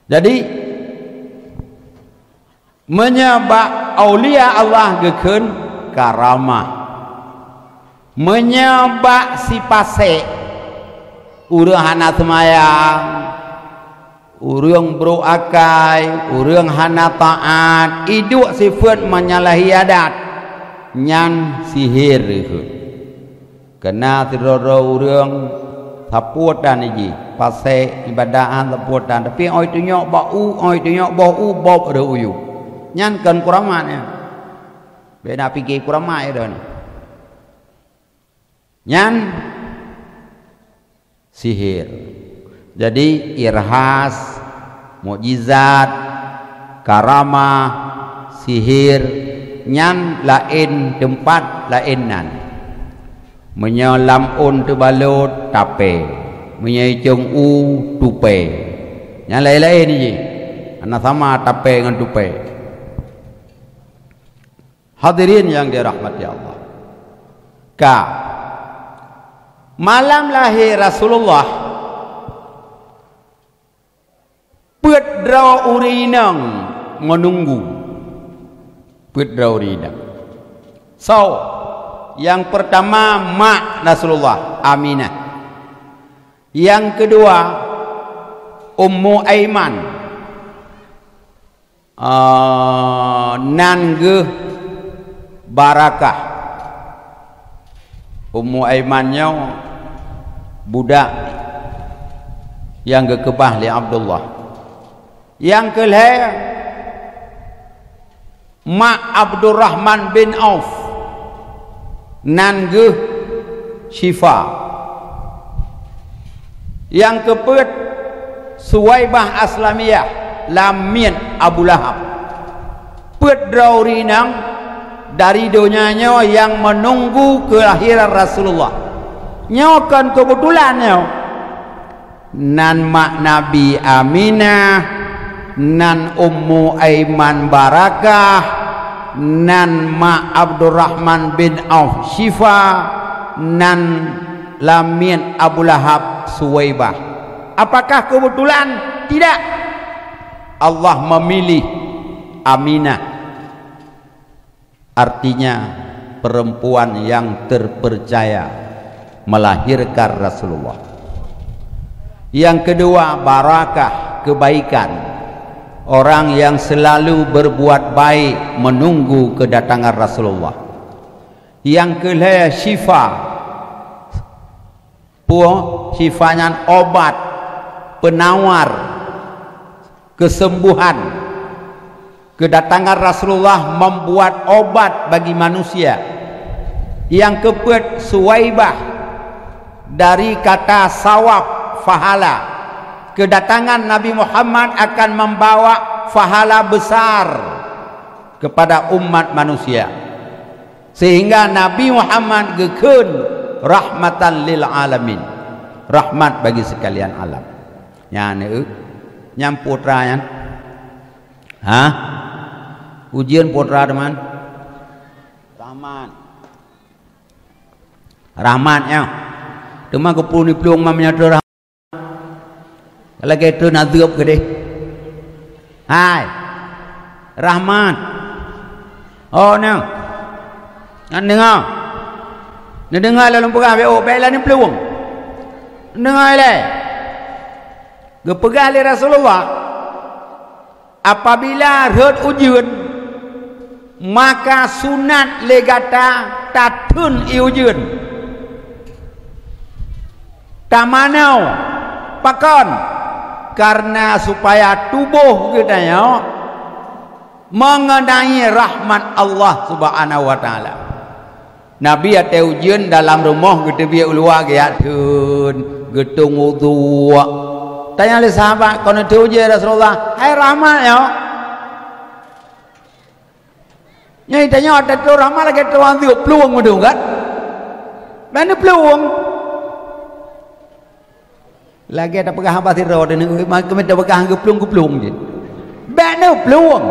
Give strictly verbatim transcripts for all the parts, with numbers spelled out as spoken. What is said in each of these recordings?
Jadi, meunyoe bak aulia Allah geukheun karamah, meunyoe bak si pasek, ureuëng hana seumayang, ureuëng brok akai, ureuëng hana taát, iduek sifeuet menyalahi adat, nyan sihir geukheun. Keu na sidroe-droe ureuëng sapeue tan jih, pasek, ibadah, sapeue tan, tapi óh tunyok bak u, óh tunyok boh u, bob rhot u yup. Nyan kon kuramat nyan. Beda pike kuramat ya dah ni. Nyan sihir. Jadi, irhas, mukjizat, karamah, sihir, nyan laén teumpat, laén nan. Meunyoe lam ôn teubalot, tapée. Meunyoe icong u, tupée. Nyan laén-laén jih. Hana sama tapée ngon tupée. Hadirin yang dirahmati Allah. Ka. Malam lahé Rasulullah, peuet droe ureuëng inong meununggu. Peuet droe ureuëng inong. So, nyang peurtama mak Rasulullah, Aminah. Nyang keudua, Ummu Aiman. Ah, nan geuh Barakah. Ummu Aiman nyoe budak nyang geukeubah lé Abdullah. Nyang keu lhée, mak Abdurrahman bin Auf, nan geuh Syifa. Nyang keupeuet, Suwaibah Aslamiyah, lam miet Abu Lahab. Peuet droe ureuëng inong dari donya nyoe nyang meununggu keulahiran Rasulullah. Nyoe kon keubeutulan nyoe. Nan mak Nabi Aminah, nan Ummu Aiman Barakah, nan mak Abdurrahman bin Auf Syifa, nan lam miet Abu Lahab Suwaibah. Apakah keubeutulan? Tidak. Allah memilih Aminah. Artinya, perempuan yang terpercaya melahirkan Rasulullah. Yang kedua, barakah, kebaikan. Orang yang selalu berbuat baik menunggu kedatangan Rasulullah. Yang kelhée, syifa. Peue syifa nyan? Obat, penawar, kesembuhan. Kedatangan Rasulullah membuat obat bagi manusia. Nyang keupeuet, Suwaibah, dari kata sawab, pahala. Kedatangan Nabi Muhammad akan membawa pahala besar kepada umat manusia. Sehingga Nabi Muhammad geukheun rahmatan lil alamin, rahmat bagi sekalian alam. Nyan, eh, nyan putra nyan. Ha? Ujeuen putra teuma? Rahmat. Rahmat nyoe. Teuma geupeurunoe plueng ma meunyoe lagée treun azeub keudeh. Hai, Rahmat. Oh, nyoe. Nyan deungoe. Neudeungoe lôn peugah, bék, oh, bék lôn plueng. Neudeungoe ilée. Geupeugah lé Rasulullah, apabila rhot ujeuen, maka sunat lé gata tatheun ié ujeuen. Tamanoe, pakon? Kareuna supaya tuboh geutanyoe meungeunai rahmat Allah Subhanahu wa Taala. Nabi watée ujeuen dalam rumoh geuteubiet u luwa geujak theun, geutung udue. Tanyong lé sahabat, "Kon neutheun ujeuen, ya Rasulullah?" Hai rahmat nyoe. Nyan tanyoe ata tu rahmat lagée tu, plueng meudong kan? Bék neuplueng. Lagée tapeugah haba sidroe teuh, keumiet tapeugah geuplueng-geuplueng jih. Bék neuplueng.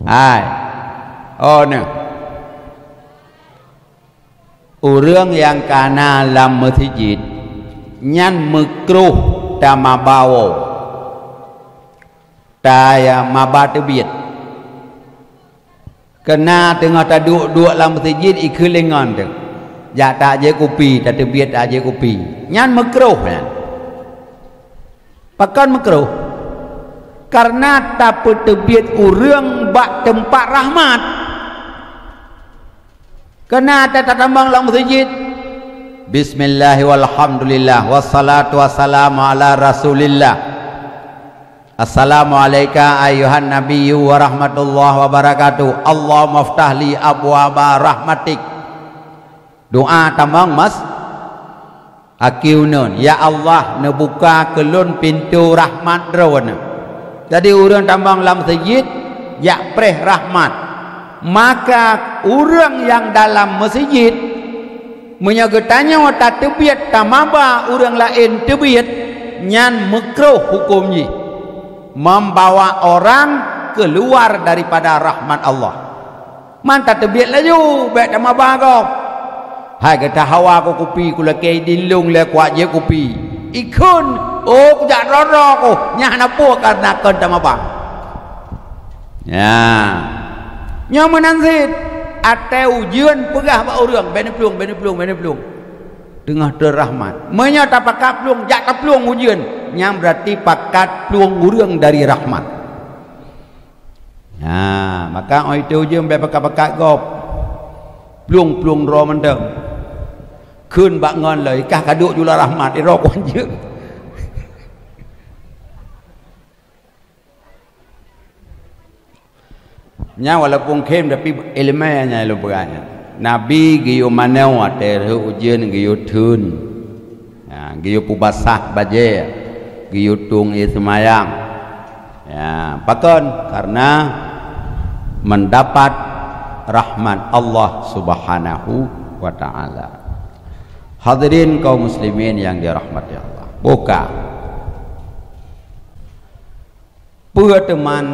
Hai. Oh, nyoe. Ureuëng nyang kana lam meuseujid, Nyan meukroh tamaba woe, tamaba teubiet. Keuna teungoh taduek-duek lam meuseujid, ikheun lé ngon teuh, jak tajép kupi, tateubiet tajép kupi. Nyan meukroh nyan. Pakon meukroh? Kareuna tapeuteubiet ureuëng bak teumpat rahmat. Keuna ta-, tatamong lam meuseujid, "Bismillah walhamdulillah wassalatu wassalamu ala Rasulillah. Assalamu alaika ayyuhan nabiyyu wa rahmatullahi wa barakatuh. Allahumma ftah li abwaba rahmatik." Doa tamong mas Aki uneuen, "Ya Allah, neubuka keu lôn pintoe rahmat Droeneuh." Jadi ureuëng tamong lam meuseujid jak preh rahmat. Maka ureuëng nyang dalam meuseujid, meunyoe geutanyoe tateubiet tamaba ureuëng laén teubiet, nyan meukroh huköm jih, membawa orang keluar daripada rahmat Allah. Man tateubiet laju, bék tamaba gob. Hai gata hawa ku kupi, ku lakée idin lôn lé kuat jép kupi. Ikheun, "Oh, kujak droe-droe ku, nyan hana peue kareuna kon tamaba." Ya. Nyoe meunan cit, até ujeuen peugah bak ureuëng, "Bék neuplueng, bék neuplueng, bék neuplueng." Teungoh teu rahmat. Meunyoe tapakat plueng, jak taplueng ujeuen, nyan beurati pakat plueng ureuëng dari rahmat. Nah, maka óh itu ujeuen bék pakat-pakat gob. Plueng-plueng droe mantong. Kheun bak ngon lom, ikah kaduek jula rahmat, iroe kon jeuet. Nyan walaupun khém, tapi iéleumé nyang lôn peugah nyan. Nabi geuyue manoe watée rhot ujeuen, geuyue theun. Ya, geuyue peubasah bajée, geuyue tueng ié seumayang. Ya, pakon? Karena mendapat rahmat Allah Subhanahu wa Ta'ala. Hadirin kaum muslimin yang dirahmati Allah. Buka. Peue teuma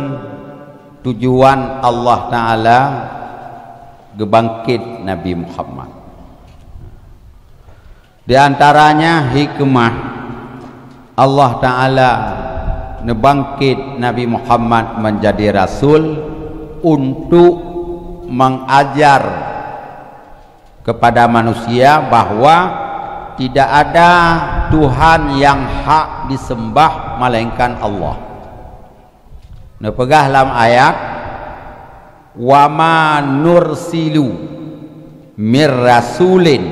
tujuan Allah Ta'ala geubangkét Nabi Muhammad? Di antaranya hikmah Allah Ta'ala neubangkét Nabi Muhammad menjadi rasul untuk mengajar kepada manusia bahwa tidak ada Tuhan yang hak disembah melainkan Allah. Neupeugah lam ayat, "Wa ma nursilu mir rasulin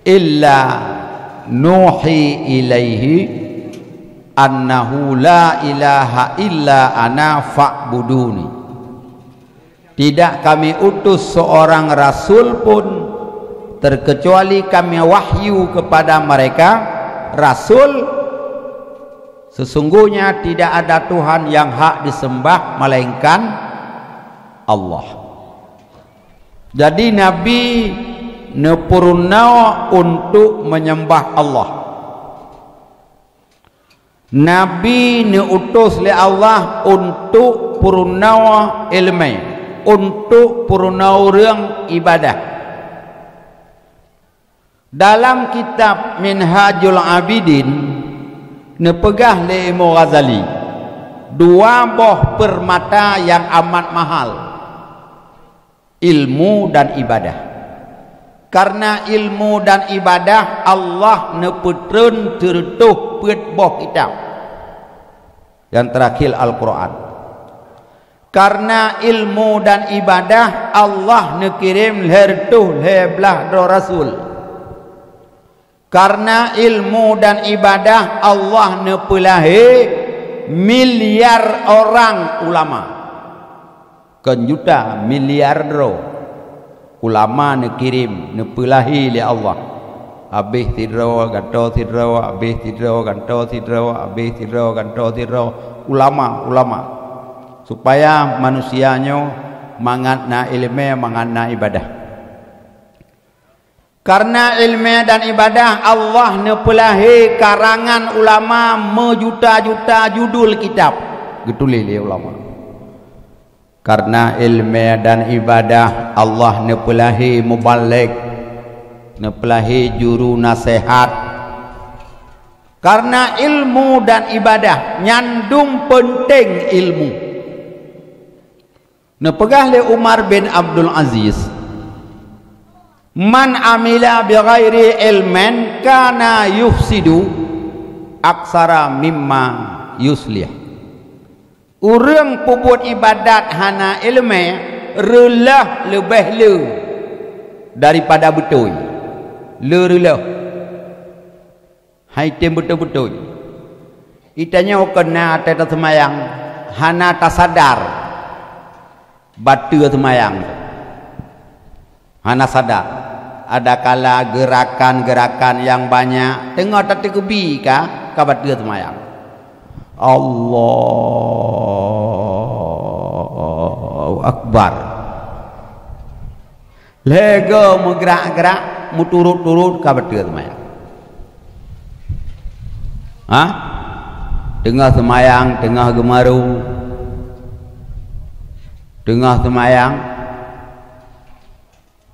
illa nuhi ilaihi annahu la ilaha illa ana fa'buduni." Tidak Kami utus seorang rasul pun, terkecuali Kami wahyu kepada mereka, rasul, sesungguhnya tidak ada Tuhan yang hak disembah melainkan Allah. Jadi Nabi neupeurunoe untuk menyembah Allah. Nabi neuutus lé Allah untuk peurunoe iéleumé, untuk peurunoe ureuëng ibadah. Dalam kitab Minhajul Abidin neupeugah lé Imam Ghazali, dua boh peurmata nyang amat mahal. Ilmu dan ibadah. Karena ilmu dan ibadah Allah neupeutreun sireutôh peuet boh kitab. Yang terakhir Al-Quran. Karena ilmu dan ibadah Allah neukirém lhée reutôh lhée blaih droe rasul. Karena ilmu dan ibadah Allah neupeulahé miliar orang ulama. Kon juta, miliar droe. Ulama neukirém, neupeulahé lé Allah. Habéh sidroe, gantoe sidroe, habéh sidroe, gantoe sidroe, habéh sidroe, gantoe sidroe. Ulama, ulama. Supaya manusia nyoe mangat na iéleumé, mangat na ibadah. Karena iéleumé dan ibadah Allah neupeulahé karangan ulama meujuta-juta judul kitab geutuléh lé ulama. Karena iéleumé dan ibadah Allah neupeulahé mubalek, neupeulahé juru naseuhat, Karena ilmu dan ibadah nyan dum peunteng ilmu. Neupeugah lé Umar bin Abdul Aziz, "Man amila bighairi ilmin kana yufsidu aksara mimma yuslih." Ureuëng peubuet ibadat hana iéleumé, reuloh leubeh le daripada beutôi. Le reuloh. Hai tem beutôi-beutôi. Itanyoe keuna ateueh taseumayang, hana tasadar bateue seumayang. Hana sadar, adakala geurakan-geurakan nyang banyak teungoh tateukeubie ka, ka bateue seumayang. Allahu Akbar. Lhée goe meugrak-grak, meuturot-turot ka bateue seumayang. Hah? Teungoh seumayang, teungoh geumaru. Teungoh seumayang,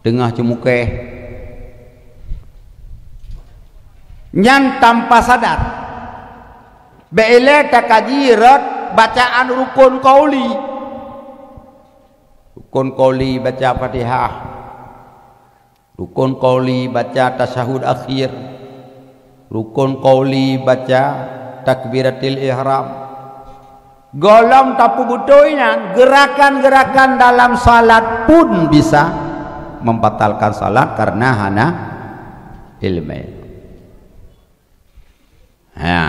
teungoh ceumukeh. Nyan tanpa sadar. Bék ilée takaji rot bacaan rukun qauli. Rukun qauli baca Fatihah. Rukun qauli baca tasyahud akhir. Rukun qauli baca takbiratil ihram. Gohlom tapeubeutôi nyan, geurakan-geurakan dalam salat pun bisa membatalkan salat karena hana iéleumé. Ha.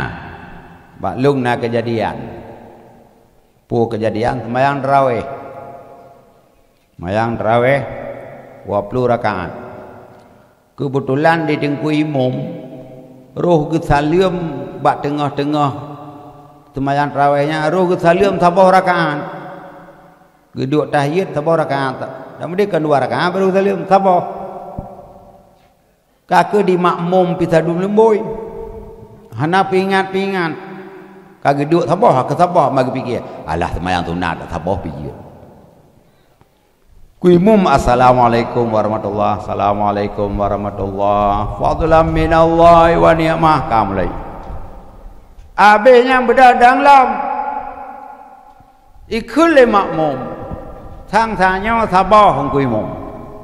Bak lôn na keujadian. Peue keujadian? Seumayang tarawéh. Seumayang tarawéh dua ploh rakaat. Keubeutulan di teungku imum roh geusaleuem bak teungoh-teungoh seumayang tarawéh nyan, roh geusaleuem saboh rakaat. Geuduek tahiyat saboh rakaat. Dan keumudian dua rakaat baru geusaleuem saboh. Ka keuh di makmum pih sadum leumbôi. Hana peuingat-peuingat. Ka geuduek saboh, ka saboh, ma geupike, "Alah, seumayang sunat, saboh pih jeuet." Ku imum, "Assalamualaikum warahmatullah, assalamualaikum warahmatullah, fadlan minallahi wa ni'mah," ka mulai. Abéh nyan beudôh dang lom. Ikheun lé makmum, sang tanyoe saboh Teungku Imum.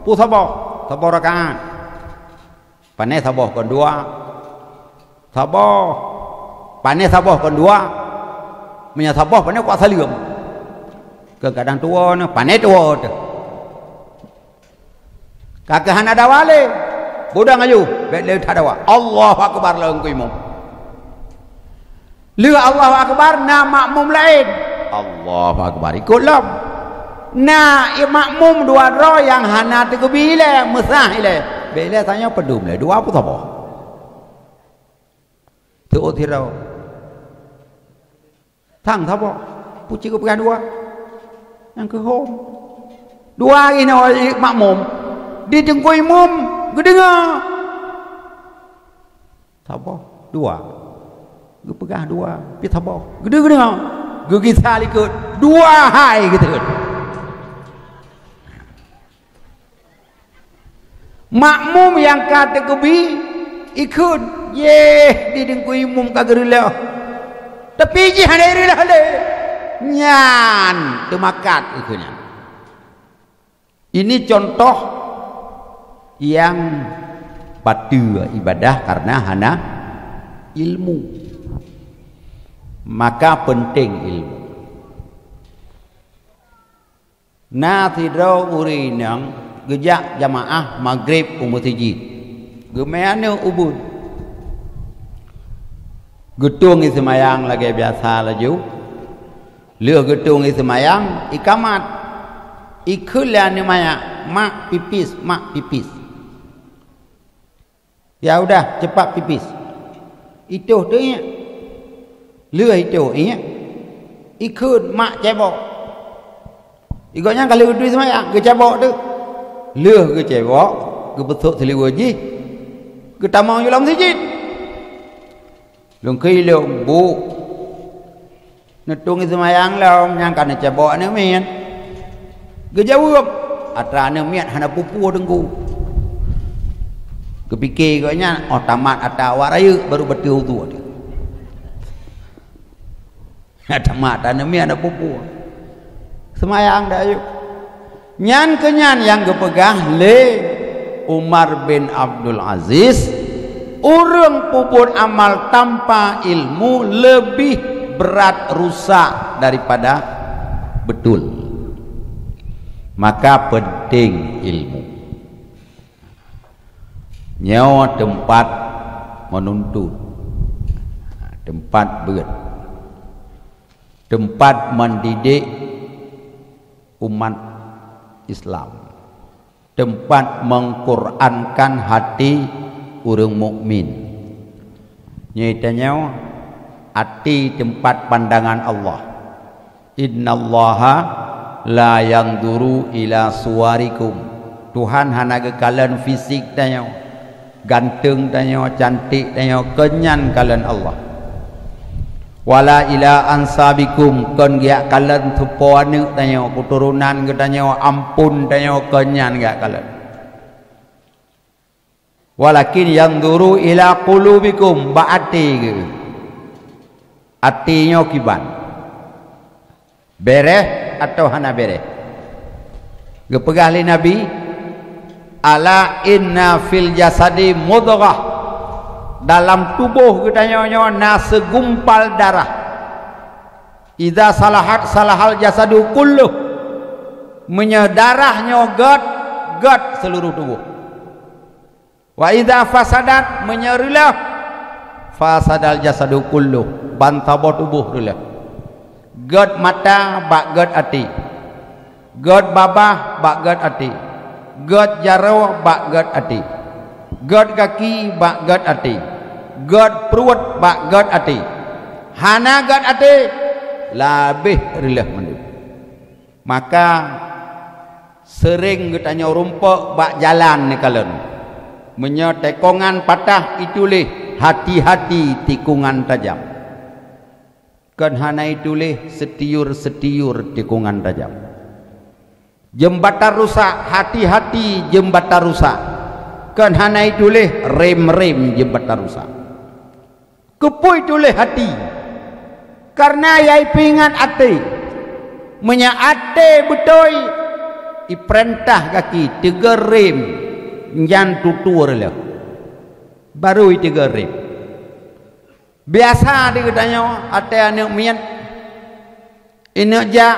Peue saboh? Saboh rakaat. Pané saboh kon dua. Saboh. Pané saboh kon dua. Meunyoe saboh pané kuat saleuem. Keu kadang tuwoe nyoe, pané tuwoe teuh. Ka keuh hana dawa lé. Budang aju, bék lé that dawa. Allahu Akbar lom Teungku Imum. Lheueh Allahu Akbar, na makmum laén. Allahu Akbar, ikot lom. Na i makmum dua droe nyang hana teukeubi ilée, meusah ilée. Bék ilée tanyoe peudum lé, dua peusaboh. Teuôt sidroe. Sang saboh. Pucuk geupeugah dua. Nyang keuhom. Dua inoe makmum. Di Teungku Imum geudeungoe. Saboh, dua. Geupeugah dua, pih saboh. Geudeungoe. Geugisa likot. Dua hai geuteun. Makmum nyang ka teukeubi ikheun, yeh di Teungku Imum ka geureuloh. Tapi jih hana geureuloh lé. Nyan teumakat ikheun nyan. Ini contoh nyang bateue ibadah karena hana ilmu. Maka penting ilmu. Na sidroe ureuëng inong geujak jamaah Maghrib u meuseujid. Geumè aneuëk ubeuet. Geutueng i seumayang lagèe biasa laju. Lheueh geutueng i seumayang, ikamat. Ikheun lé aneuëk manyak, "Mak, pipis, mak, pipis." "Ya udah, cepat pipis." Itoh teuh inyak. Lheueh itoh inyak. Ikheun, "Mak, cebok." Gobnyan ka lheueh geutueng seumayang, geucebok teuh. Lheueh geucebok, geupeusok seuliweue jih, geutamong ju lam meuseujid. Lôn kheun lôn, "Bu, neutueng i seumayang lom, nyang ka neucebok aneuëk miet." Geujaweueb, "Atra aneuëk miet hana peue-peue Teungku." Geupike gobnyan, "Oh tamat atra awak rayeuk, baru bateue udhu." Tamat taneumi aneuk pupu. Seumayang dak ayuk. Nyan keuh nyan nyang geupeugah lé Umar bin Abdul Aziz, ureuëng peubuet amal tanpa ilmu leubeh brat rusak daripada beutôi. Maka penting ilmu. Nyoe teumpat meununtut, teumpat beuet, teumpat mendidik umat Islam, teumpat mengqurankan hati ureuëng mukmin. Nyoe tanyoe, até teumpat pandangan Allah. "Innallaha la yanzuru ila suwarikum." Tuhan hana geukalon fisik tanyoe, ganteng tanyoe, cantik tanyoe, kon nyan kalon Allah. "Wala ila ansabikum," kon geujak kalon soe po aneuk tanyoe, keuturonan geutanyoe, ampôn tanyoe, kon nyan geujak kalon. "Walakin yanzuru ila qulubikum," bak até geuh. Até nyoe kiban. Béréh atawa hana béréh. Geupeugah lé Nabi, "Ala inna fil jasadi mudghah." Dalam tuboh geutanyoe nyoe na seugumpal darah. "Idza salahat salahal jasadu kulluh." Meunyoe darah nyoe gét, gét seuluruh tuboh. "Wa idza fasadat," meunyoe reuloh, "fasadal jasadu kulluh," ban saboh tuboh reuloh. Gét mata bak gét até. Gét babah bak gét até. Gét jaroe bak gét até. Gét gaki bak gét até. Gét pruet bak gét até. Hana gét até, leubeh reuloh mandum. Maka, seuréng geutanyoe rumpok bak jalan neukalon. Meunyoe tikongan patah ituléh, "Hati-hati tikongan tajam." Kon hana ituléh, "Seutiur-seutiur tikongan tajam." Jeumbatan rusak, "Hati-hati jeumbatan rusak." Kon hana ituléh, "Rém-rém jeumbatan rusak." Keupeue ituléh hati? Kareuna nyang ipeuingat até. Meunyoe até beutôi, ipeurintah gaki teugét rém, nyan tutoe reuloh. Barô iteugét rém. Biasa di geutanyoe até aneuk miet. Ineuk jak,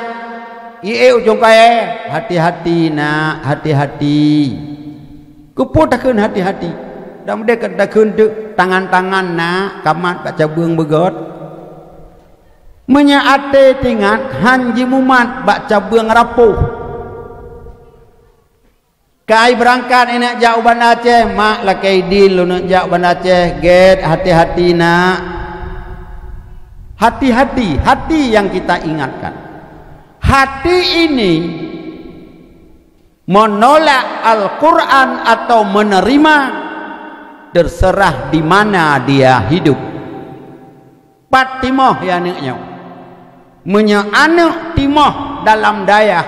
ié ujong kayée, "Hati-hati, nak, hati-hati." Keupeue takheun hati-hati? Dan meudeh ka takheun teuk, "Tangan-tangan, nak, kamat bak cabeueng beugét." Meunyoe até teuingat, han jimumat bak cabeueng rapoh. Ka ibeurangkat ineuk jak u Banda Aceh, "Mak, lakée idin lôn neuk jak u Banda Aceh, gét, hati-hati, nak." Hati-hati, hati yang kita ingatkan. Hati ini menolak Al-Quran atau menerima, terserah di mana dia hidup. Pat timoh ya aneuk nyoe. Meunyoe aneuk timoh dalam dayah,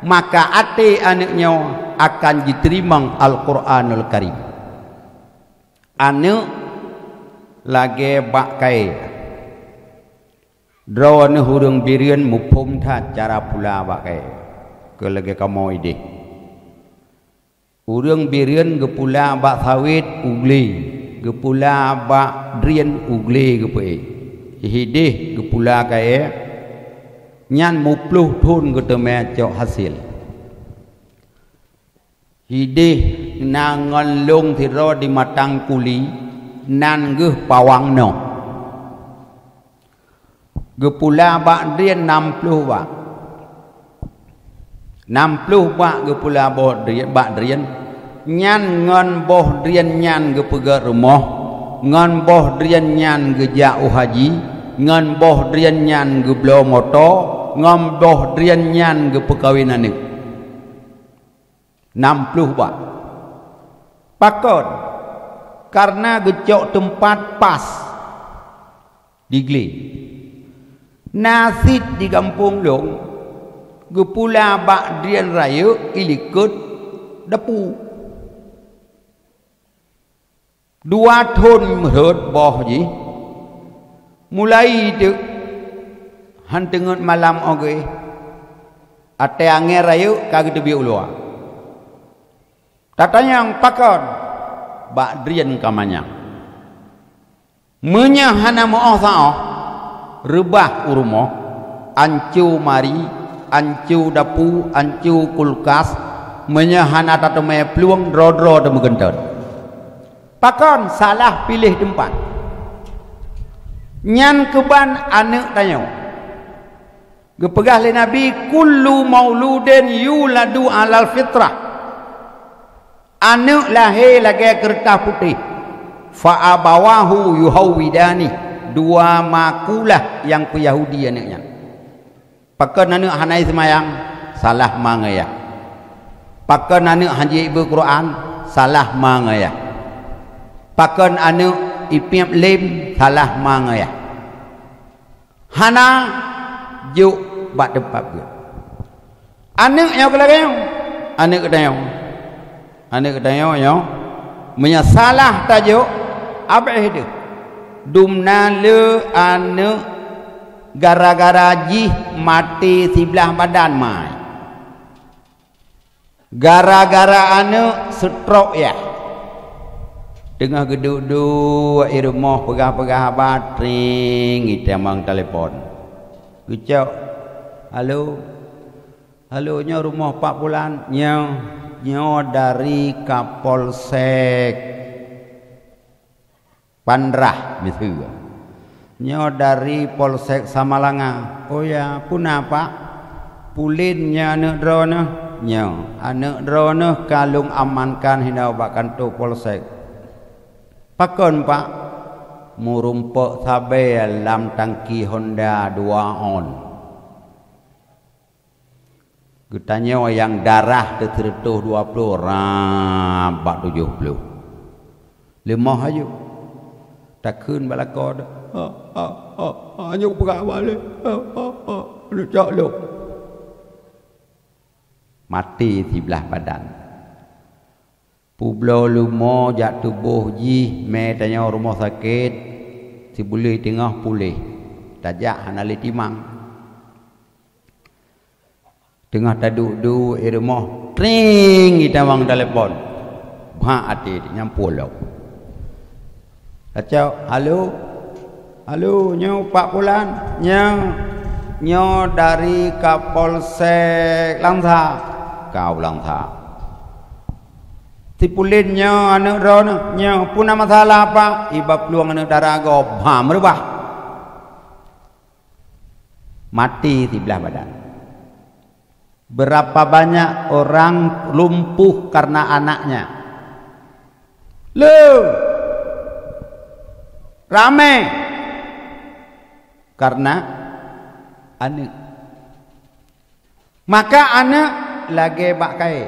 maka até aneuk nyoe akan jiteurimong Al-Quranul Karim. Aneuk lagée bak kayée. Droeneuh ureuëng Bireuen muphom that cara pula bak kayée, keu lagée kamoe ideh. Ureuëng Bireuen geupula bak sawét u glé, geupula bak drien u glé geupeuék. Hideh geupula kayée, nyan muplôh thon geuteumé cok hasé. Hideh na ngon lông sidroe di matang kuli, nan geuh pawang noh. Geupula bak drien nam ploh bak. Nam ploh bak geupula boh drien, bak drien. Nyan ngon boh drien nyan geupeugét rumoh, ngon boh drien nyan geujak u haji, ngon boh drien nyan geubloe moto, ngon boh drien nyan geupeukawen aneuk. Nam ploh bak. Pakon? Kareuna geucok teumpat pas di glé. Na cit di gampông lông, geupula bak drien rayeuk ilikot dapu. Dua thon rhot boh jih, mulai teuk Han teungeut malam 'oh geuéh, até angén rayeuk ka geuteubiet u luwa. Tatanyong pakon? Bak drien ka manyang. Meunyoe hana meu'oh saôh, reubah u rumoh, anco mari, anco dapu, anco kulkas, meunyoe hana tateumé plueng, droe-droe teumeugeunteut. Pakon? Salah piléh teumpat. Nyan keuban aneuëk tanyoe. Geupeugah lé Nabi, "Kullu mauludin yuladu alal fitrah." Aneuëk lahé lagée keureutah putéh. "Fa abawahu yuhawwidani." Dua makulah nyang peuyahudi aneuëk nyan. Pakon aneuëk hana seumayang? Salah ma ngon yah. Pakon aneuëk han jiék beuet Quran? Salah ma ngon yah. Pakon aneuëk ipiep lém? Salah ma ngon yah. Hana jok bak teumpat geuh. Aneuëk nyoe keu lagée nyoe. Aneuëk geutanyoe. Aneuëk geutanyoe nyoe, meunyoe salah tajok, abéh deuh. Dumna le aneuëk gara-gara jih maté siblaih badan mai. Gara-gara aneuëk seutrok yah. Teungoh geuduek-duek i rumoh peugah-peugah haba, tring, itamong telepon. Geucok. "Halo. Halo, nyoe rumoh Pak Pulan?" "Nyoe, nyoe dari Kapolsek Pandrah, miseue." "Nyoe dari Polsek Samalanga." "Oh ya, peue na, Pak?" "Pulen nyoe aneuëk droeneuh?" "Nyoe, aneuëk droeneuh ka lôn amankan hinoe bak kantô polsek." "Pakon, Pak?" "Meurumpok sabe lam tangki Honda dua on." Geutanyoe nyang darah teuh sireutôh dua ploh, rab bak tujoh ploh. Leumoh aju. Takheun bak lakoe, "Ha, ha, ha, ha, nyoe peugah bale. Ha, ha, ha, neucok lôn." Maté siblaih badan. Peubloe leumo jak tuboh jih, mé tanyoe rumoh sakét, sibuleue teungoh puléh, tajak hana lé timang. Teungoh taduek-duek i rumoh, tring, itamong telepon. Bhak até nyan pulo. Tacok, "Halo? Halo, nyoe Pak Pulan?" "Nyoe, nyoe dari Kapolsek Langsa." "Kau Langsa?" "Si Pulen nyoe aneuëk droeneuh?" "Nyoe." "Peue na masalah, Pak?" "Iba plueng aneuëk dara gob, ha, meurubah." Maté siblaih badan. Berapa banyak orang lumpuh karena anaknya? Le! Ramé! Karena aneuëk. Maka aneuëk lagée bak kayée.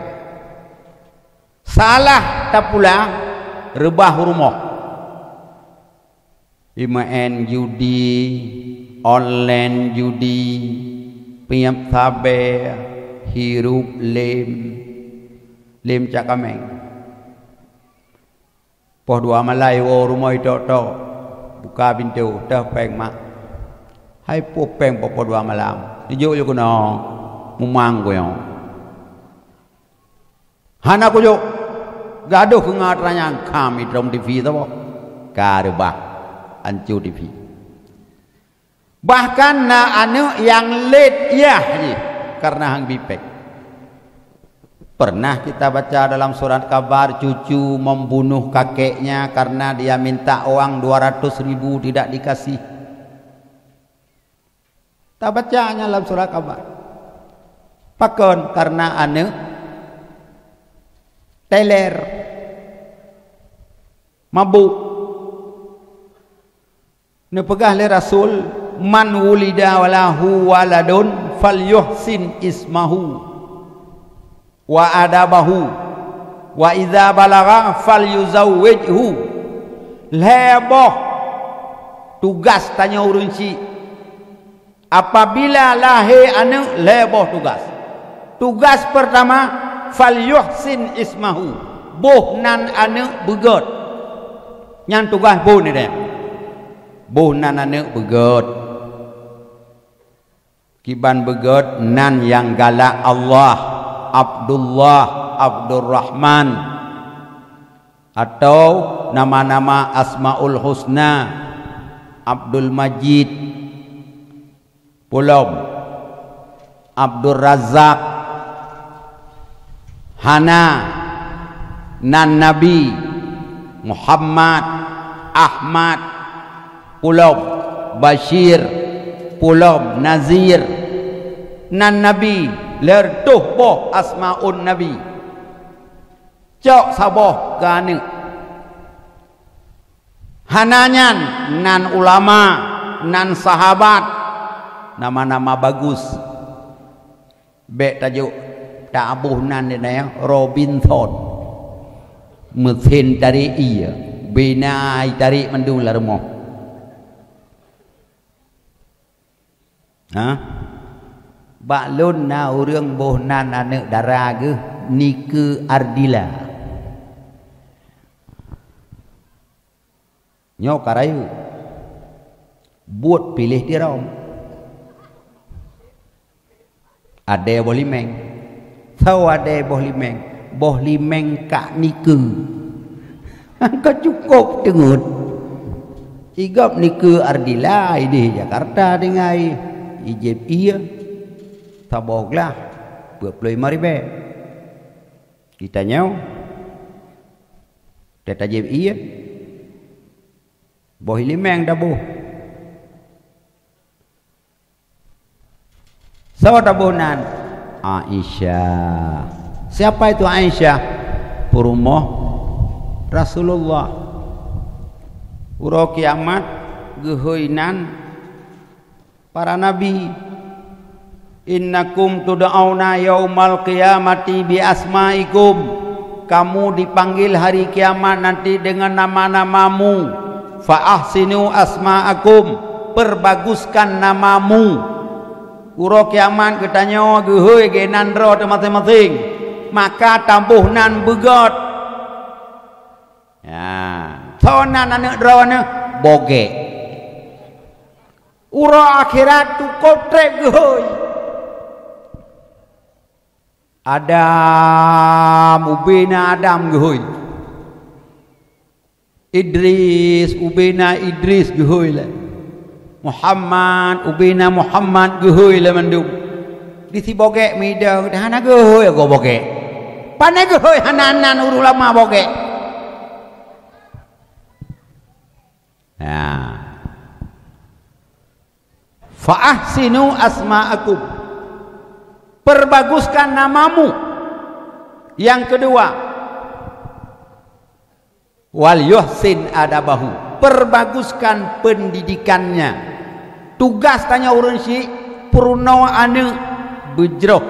Salah tapula, reubah u rumoh. Imeu'en judi, online judi, piep sabe, hirup lém, lém cak kaméng. Poh dua malam iwoe u rumoh itok-tok, buka pintoe, "Toh péng, Mak." "Hai peue péng poh-poh dua malam? Neujok lé keunoe, mumang kuyong." "Hana kujok." "Gadôh keu ngat ranyan, kham itrom TV saboh." Ka reubah, anco TV. Bahkan na aneuëk nyang lét yah jih karena han geubri péng. Pernah kita baca dalam surat kabar, cucu membunuh kakeknya karena dia minta uang dua ratus ribu, tidak dikasih. Tabaca nyan lam surat kabar. Pakon? Karena aneuëk teler, mabuk. Neupeugah lé Rasul, "Man wulida walahu waladun falyuhsin ismahu wa adabahu, wa idza balagha falyuzawwijhu." Lhée boh tugas tanyoe ureuëng syiek. Apabila lahé aneuëk, lhée boh tugas. Tugas peurtama, "Falyuhsin ismahu." Boh nan aneuëk beugét. Nyan tugas boh ni deh. Boh nan aneuëk beugét. Iban beugét nan nyang galak Allah, Abdullah, Abdurrahman, atau nama-nama Asmaul Husna, Abdul Majid, Pulom, Abdul Razak, hana, nan Nabi, Muhammad, Ahmad, Pulom, Bashir, Pulom, Nazir, nan Nabi, lheueh toh boh Asmaun Nabi. Cok saboh keu aneuk. Hana nyan, nan ulama, nan sahabat, nama-nama bagus. Bék tajok taboh nan di nyan, Robinson. Meusén tarek ie, bina tarek mandum lam rumoh. Ha? Bak lôn na ureuëng boh nan aneuk dara geuh, Nike Ardila. Nyoe ka rayeuk. Buet piléh tirong. Adée boh limeng. Soe adée boh limeng? Boh limeng Kak Nike. Ka cukôp teungeut. Sigop Nike Ardila idéh Jakarta tinggai. Ijép ie. Saboh glah. Peuet ploh limong ribée. Geutanyoe. Teutajép ie. Boh limeng taboh. Soe taboh nan? Aisyah. Siapa itu Aisyah? Peurumoh Rasulullah. Uroe kiamat geuhôi nan para nabi. "Innakum tud'auna yaumal qiyamati bi asmaikum." Kamu dipanggil hari kiamat nanti dengan nama-namamu. "Fa ahsinu asmaakum." Perbaguskan namamu. Uroe kiamat geutanyoe geuhôi geunan droe teuh maséng-maséng, maka taboh nan beugét. Ya, soe nan aneuk droeneuh? Bogék. Uroe akhirat cukôp treb geuhôi. Adam, ubena Adam geuhôi. Idris, ubena Idris geuhôi lé. Muhammad, ubena Muhammad geuhôi lé mandum. Di si bogék mida, hana geuhôi goe bogék. Pane geuhôi hana nan ureuëng lama bogék. Nah. "Fa ahsinu asmaakum." Perbaguskan namamu. Yang kedua, "Wal yuhsin adabahu." Perbaguskan pendidikannya. Tugas tanyoe ureuëng syiek peurunoe aneuk beujroh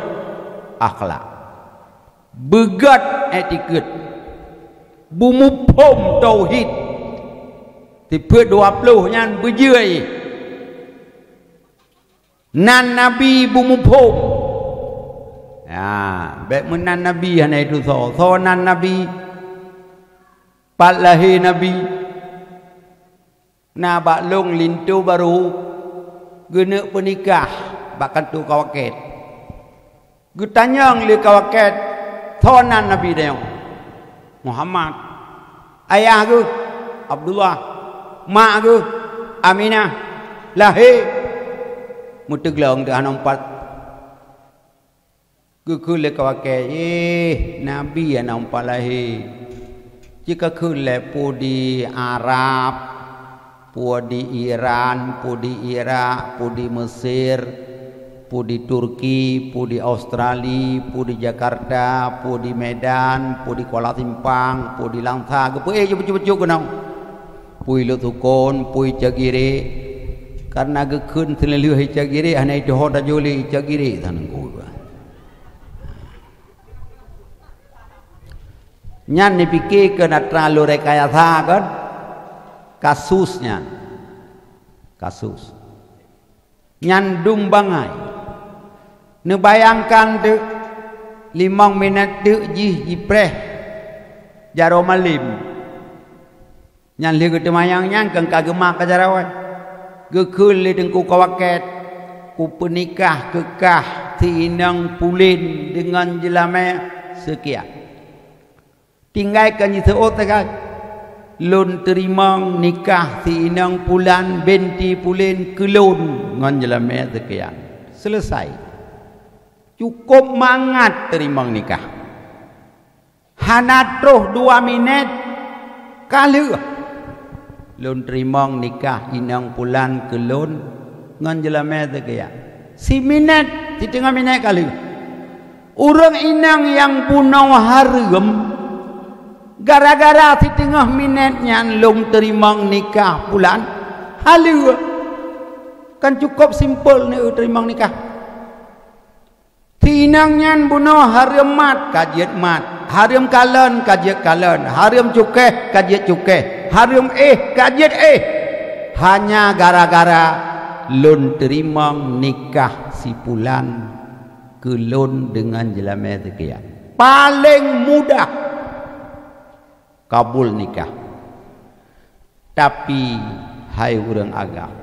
akhlak. Beugét etiket, beumuphom tauhid, sifeuet dua ploh nyan beujeuet. Nan Nabi beumuphom. Ya, bék meunan Nabi hana itu soe. Soe nan Nabi? Pat lahé Nabi? Na bak lôn linto barô geuneuk peunikah bak kantô kawakét. Geutanyong lé kawakét, "Soe nan Nabi tanyoe?" "Muhammad." "Ayah geuh?" "Abdullah." "Mak geuh?" "Aminah." "Lahé?" Meuteuglong teuh hana umpat. Geukheun lé kawakét, "Eh, Nabi hana umpat lahé. Ci kakheun lé peue di Arab, peue di Iran, peue di Irak, peue di Mesir, peue di Turki, peue di Australia, peue di Jakarta, peue di Medan, peue di Kuala Simpang, peue di Langsa." Geupeu-éh bacut-bacut keunoe. Peue Lhoksukon, peue Cagirek. Kareuna geukheun seuleuh Cagirek hana jiteuho tajak lé Cagirek, tanggôi. Nyan jipike keu na terlalu rekayasa kan? Kasus nyan. Kasus. Nyan dum bangai. Neubayangkan teuk, limong minét teuk jih jipreh jaroe malem. Nyan lheueh geuteumanyong nyan keu ka geumat ka jaroe. Geukheun lé teungku kawakét, Kupeunikah keukah si inong pulen deungon jeulamé seukian. Tinggai kon jiseuôt sagai, "Lôn teurimong nikah si inong pulan binti pulen keu lôn ngon jeulamé seukian." Seuleusai. Cukôp mangat teurimong nikah. Hana troh dua minét ka lheueh, "Lôn teurimong nikah inong pulan keu lôn ngon jeulamé seukian." Siminét, siteungoh minét ka lheueh. Ureuëng inong nyang bunoe hareuem, gara-gara siteungoh minét nyan, "Lôn teurimong nikah pulan," haleue. Kan cukôp simpel neuteurimong nikah. Si inong nyan bunoe hareuem mat ka jeuet mat, hareuem kalon ka jeuet kalon, hareuem cukéh ka jeuet cukéh, hareuem éh ka jeuet éh. Hanya gara-gara, "Lôn teurimong nikah si pulan keu lôn deungon jeulamé seukian." Paleng mudah kabul nikah. Tapi, hai ureuëng agam,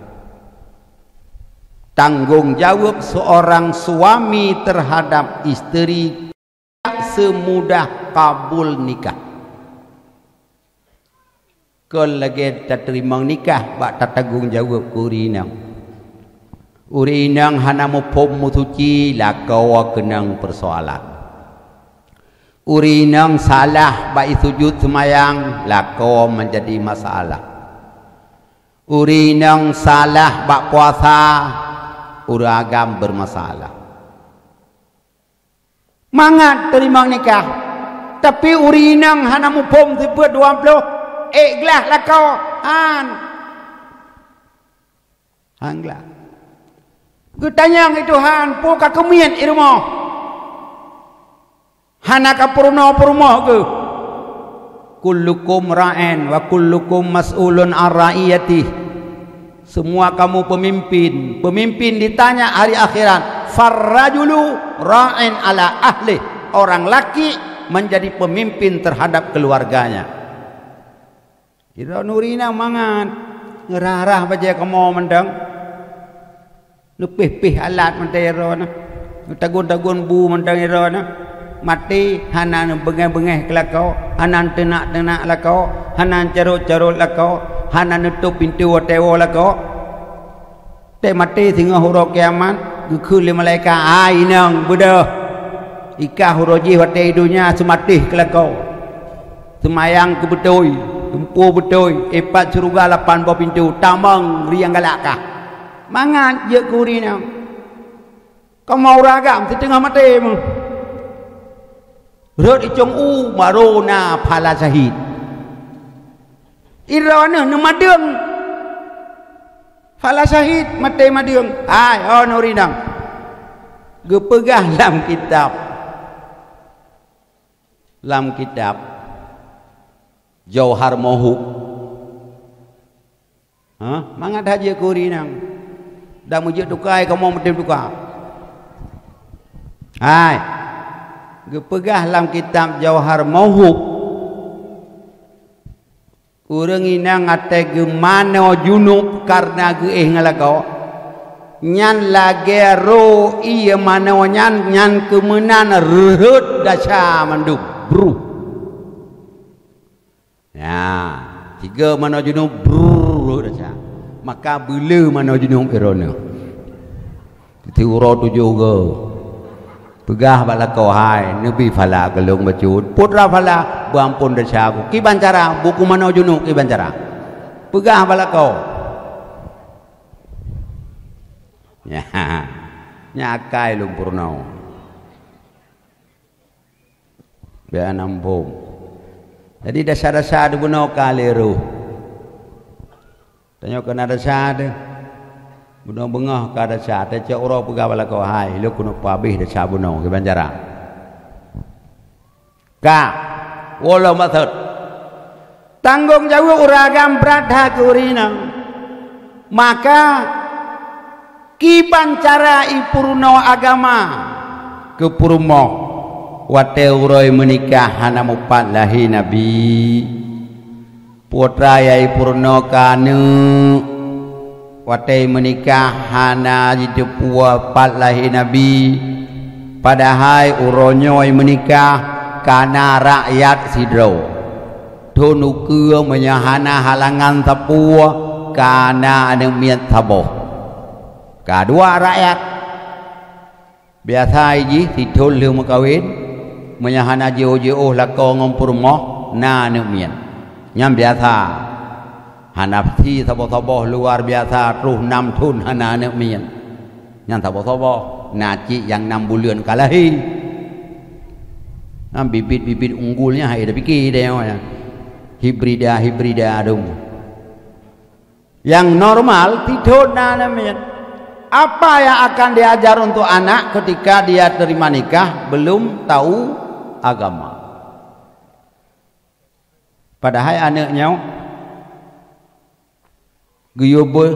tanggong jaweueb seorang suami terhadap isteri tidak semudah kabul nikah. Kon lagée tateurimong nikah bak tatanggong jaweueb keu ureuëng inong. Ureuëng inong hana muphom meusuci, lakoe keunong peusoalan. Ureuëng inong salah bak isujut seumayang, lakoe meunjadi masalah. Ureuëng inong salah bak puasa, ureuëng agam beumasalah. Mangat teurimong nikah, tapi ureuëng inong hana muphom sifeuet dua ploh, ék glah lakoe, han. Han glah. Geutanyong i Tuhan, peue ka keumiet i rumoh? Hana ka peurunoe-peurumoh geuh. "Kullukum ra'in wa kullukum mas'ulun an ra'iyatih." Semua kamu pemimpin. Pemimpin ditanya hari akhirat, "Farrajulu ra'in ala ahlih." Orang laki menjadi pemimpin terhadap keluarganya. Sidroe nuri na mangat, ngeurah-rah bajée kamoe mantong, neupéh-péh alat mantong sidroe na, neutagun-tagun bu mantong sidroe na. Maté hana neubeungéh-beungéh keu lakoe, hana neuteunak-teunak lakoe, hana neucarot-carot lakoe, hana neutôb pintoe watée woe lakoe. Tée maté singoh uroe kiamat, geukheun lé malaikat, "Hai inong, beudôh! Ikah uroe jih watée i donya seumatéh keu lakoe. Seumayang keu beutôi, tumpôk beutôi, ipat syeuruga lapan boh pintoe, tamong ri nyang galak kah." Mangat jeuet keu ureuëng inong. Kamoe ureuëng agam siteungoh maté meuh. Rhot icong u, barô na phala syahid. Sidroe neuh neumadeueng. Phala syahid maté madeueng. Hai, oh nuri inong. Geupeugah lam kitab. Lam kitab Jauhar Mauhub. Ha? Mangat that jeuet keu ureuëng inong. Dan meujeuet tuka, kamoe meutem tuka. Hai. Geupeugah lam kitab Jauhar Mauhub. Ureuëng inong watée geumanoe junub kareuna geuéh ngon lakoe, nyan lagée roh ié manoe nyan, nyan keumeunan rhot desya mandum. Bruh. Nah, tiga manoe junub, bruh, rhot desya. Maka beuleu manoe junub i droeneuh. Ti uroe tujoh goe. Peugah bak lakoe, "Hai, neubi phala keu lôn bacut. Putra phala, beuamphon desya ku." Kiban cara, buku manoe junub kiban cara. Peugah bak lakoe. Nyan, nyan akai lôn peurunoe. Bèk hana muphom. Jadi, desya-desya di bunoe ka lé roh. Tanyoe keunan desya teuh. Bunoe beungoh ka desya, teucok uroe peugah bak lakoe, "Hai, lôn keuneuk peuhabéh desya bunoe, kiban cara." Ka. Woe lom maksud. Tanggong jaweueb ureueng agam brat that keu ureueng inong. Maka, kiban cara ipeurunoe agama keu peurumoh watèe uroe meunikah hana mupat lahé Nabi. Putra nyang ipeurunoe keu aneuk. Watée meunikah hana jiteupeue pat lahé Nabi, padahai uroe nyoe meunikah ka na rakyat sidroe. Thon ukeue meunyoe hana halangan sapeue, ka na aneuëk miet saboh. Ka dua rakyat. Biasa jih sithon lheueh meukawen, meunyoe hana jiôh-jiôh lakoe ngon peurumoh, na aneuëk miet. Nyan biasa. Hana pasti saboh-saboh luar biasa troh nam thon hana aneuëk miet. Nyan saboh-saboh, na cit nyang nam buleuen ka lahé. Nyan bibit-bibit unggul nyan hai tapike deh nyoe. Hibrida-hibrida dum. Yang normal sithon na aneuëk miet. Apa yang akan diajar untuk anak ketika dia terima nikah belum tahu agama? Padahai aneuëk nyoe geuyue beuh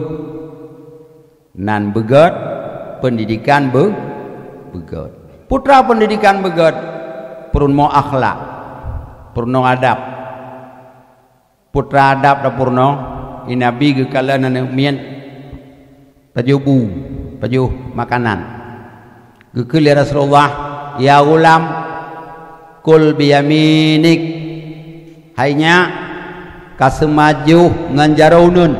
nan beugét, pendidikan beu-, beugét. Putra pendidikan beugét, peurunoe akhlak, peurunoe adab. Putra adab tapeurunoe, i Nabi geukalon aneuëk miet, pajoh bu, pajoh makanan. Geukheun lé Rasulullah, "Ya ghulam, kul biyaminik." Hai nyak, kaseumajoh ngon jaroe uneuen.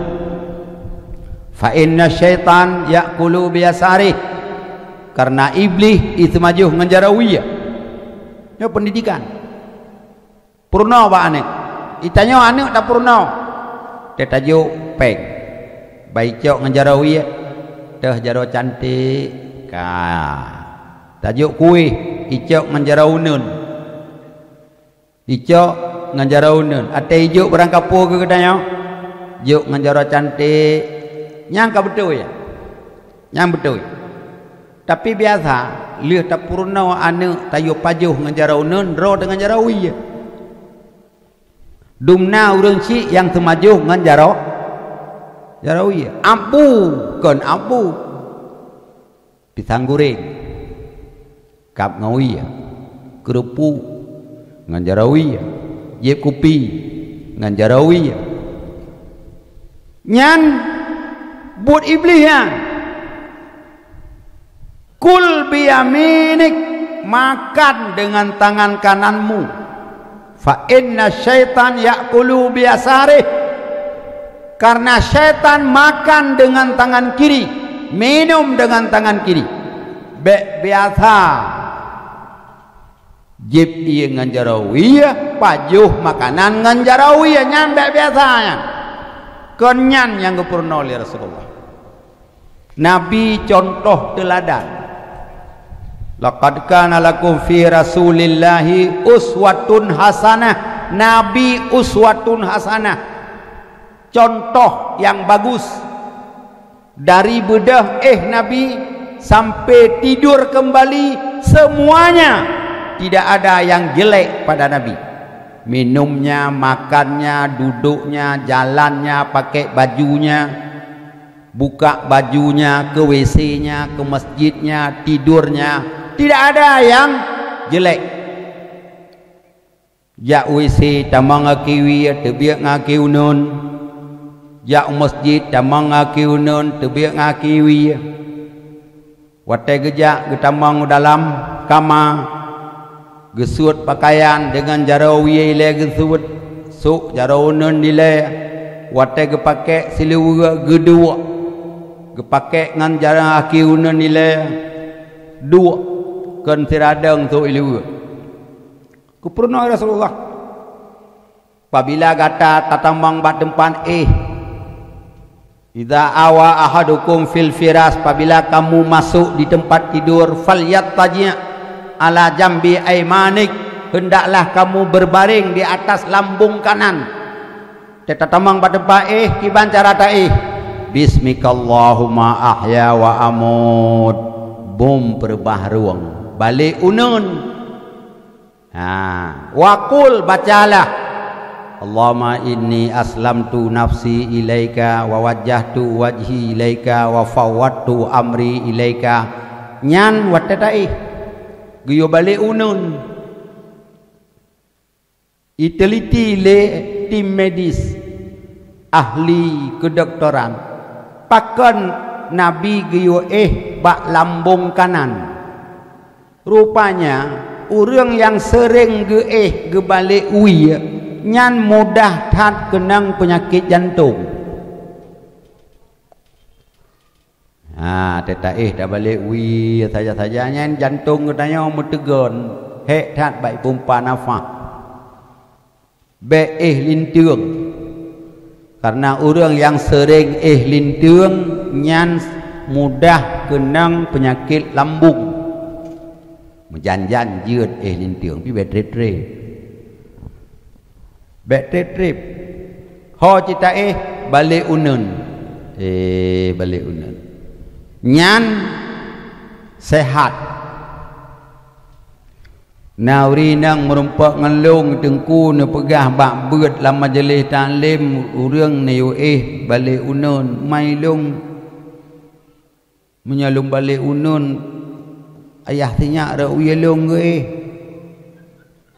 "Fa inna syaitan ya'kulu biyasarih." Karena iblih iseumajoh ngon jaroe wie. Nyoe pendidikan. Peurunoe bak aneuëk. Itanyoe aneuëk tapeurunoe. Teuh tajok péng. Bah icok ngon jaroe wie. Teuh jaroe cantik. Ka. Tajok kueh. Icok ngon jaroe uneuen. Icok ngon jaroe uneuen. Até ijok barang kapeue keu geutanyoe. Jok ngon jaroe cantik. Nyang ka beutôi. Nyang beutôi. Tapi biasa, lheueh tapeurunoe aneuëk tayue pajoh ngon jaroe uneuen, droe deungon jaroe wie. Dum na ureuëng chik nyang teumajoh ngon jaroe, jaroe wie. Abu, kon abu. Pisang goreng. Kab ngon wie. Keureupuk ngon jaroe wie. Jieb kupi ngon jaroe wie. Nyan buet iblih nyan. "Kul biyaminik," makan dengan tangan kananmu. "Fa inna syaitan ya'kulu biyasarih." Karena syaitan makan dengan tangan kiri, minum dengan tangan kiri. Bék biasa jieb ié ngon jaroe wie, pajoh makanan ngon jaroe wie, nyan bék biasa nyan. Kon nyan nyang geupeurunoe lé Rasulullah. Nabi contoh teuladan. "Laqad kana lakum fi Rasulillahi uswatun hasanah." Nabi uswatun hasanah. Contoh yang bagus. Dari beudôh éh Nabi sampai tidur kembali, semuanya tidak ada yang jelek pada Nabi. Minumnya, makannya, duduknya, jalannya, pakai bajunya, buka bajunya, ke W C-nya, ke masjidnya, tidurnya, tidak ada yang jelek. Jak W C tamong akhé wie, teubiet ngon akhé uneuen. Jak u masjid tamong akhé uneuen, teubiet ngon akhé wie. Watée geujak geutamong u dalam kama, geusuet peukayan deungon jaroe wie ilée geusuet, sôk jaroe uneuen ilée. Watée geupakék siluweue geuduek, geupakék ngon jaroe akhé uneuen ilée duek, kon siradong sôk iluweue. Geupeurunoe Rasulullah. Pabila gata tatamong bak teumpat éh, "Idza awa ahadukum fil firas," pabila kamu masuk di tempat tidur, "falyattaji' ala jambi aimanik," hendaklah kamu berbaring di atas lambung kanan. Tatatamong bak teumpat éh, kiban cara taéh, "Bismikallahumma ahya wa amut," bom peureubah rueng, balek uneuen. Ha, wa qul, bacalah, "Allahumma inni aslamtu nafsi ilaika wa wajjahtu wajhi ilaika wa fawwadtu amri ilaika." Nyan watée taéh, geuyue balek uneuen. Iteliti lé tim medis, ahli kedokteran. Pakon Nabi geuyue éh bak lambong kanan? Rupanya, ureuëng nyang seuréng geuéh geubalek wie, nyan mudah that keunong peunyakét jantông. Ha, teuta éh tabalek wie saja-saja nyan jantông geutanyoe meuteugon, hék that bak peumpa nafah. Bék éh linteueng. Kareuna ureuëng nyang seuréng éh linteueng nyan mudah keunong peunyakét lambung. Meujan-jan jeuet éh linteueng, pi bék treb-treb. Bék treb-treb. Ho cit taéh, balek uneuen. Eh, balek uneuen. Nyan seuhat. Na ureuëng inong meurumpok ngon lôn teungku neupeugah bak beuet lam majeulih taklim, ureuëng neuyue éh balek uneuen, mai lôn. Meunyoe lôn balek uneuen, ayah sinyak rot wie lôn geuéh.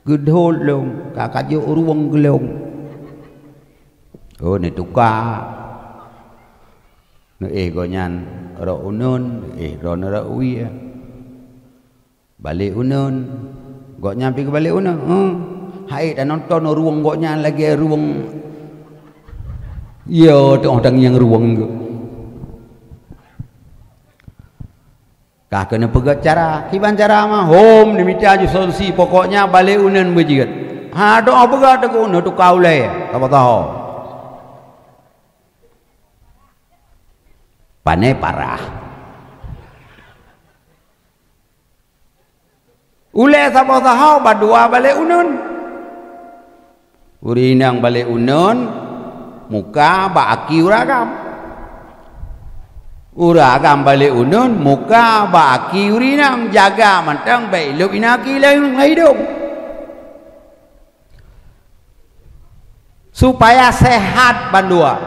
Geudhôt lôn, ka kajok rueng keu lôn. Oh, neutuka. Neuéh gobnyan rot uneuen, neuéh droeneuh rot wie. Balek uneuen. Gobnyan pi geubalek uneuen. Heuh. Hai tanonton rueng gobnyan lagée rueng. Yo, teungoh tangieng rueng geuh. Ka keuneuk peugét cara, kiban cara mah, hom neumita ju solusi, pokoknya balek uneuen beujeuet. Ha, doa peugah teungku, neutuka ulée, saboh tahom. Pane parah. Ulée saboh tahom, bandua balek uneuen. Ureuëng inong balek uneuen, muka bak aki ureuëng agam. Ureuëng agam balek uneuen, muka bak aki ureuëng inong, jaga mantong bék ilôb inan aki lam, lam idong. Supaya sehat bandua.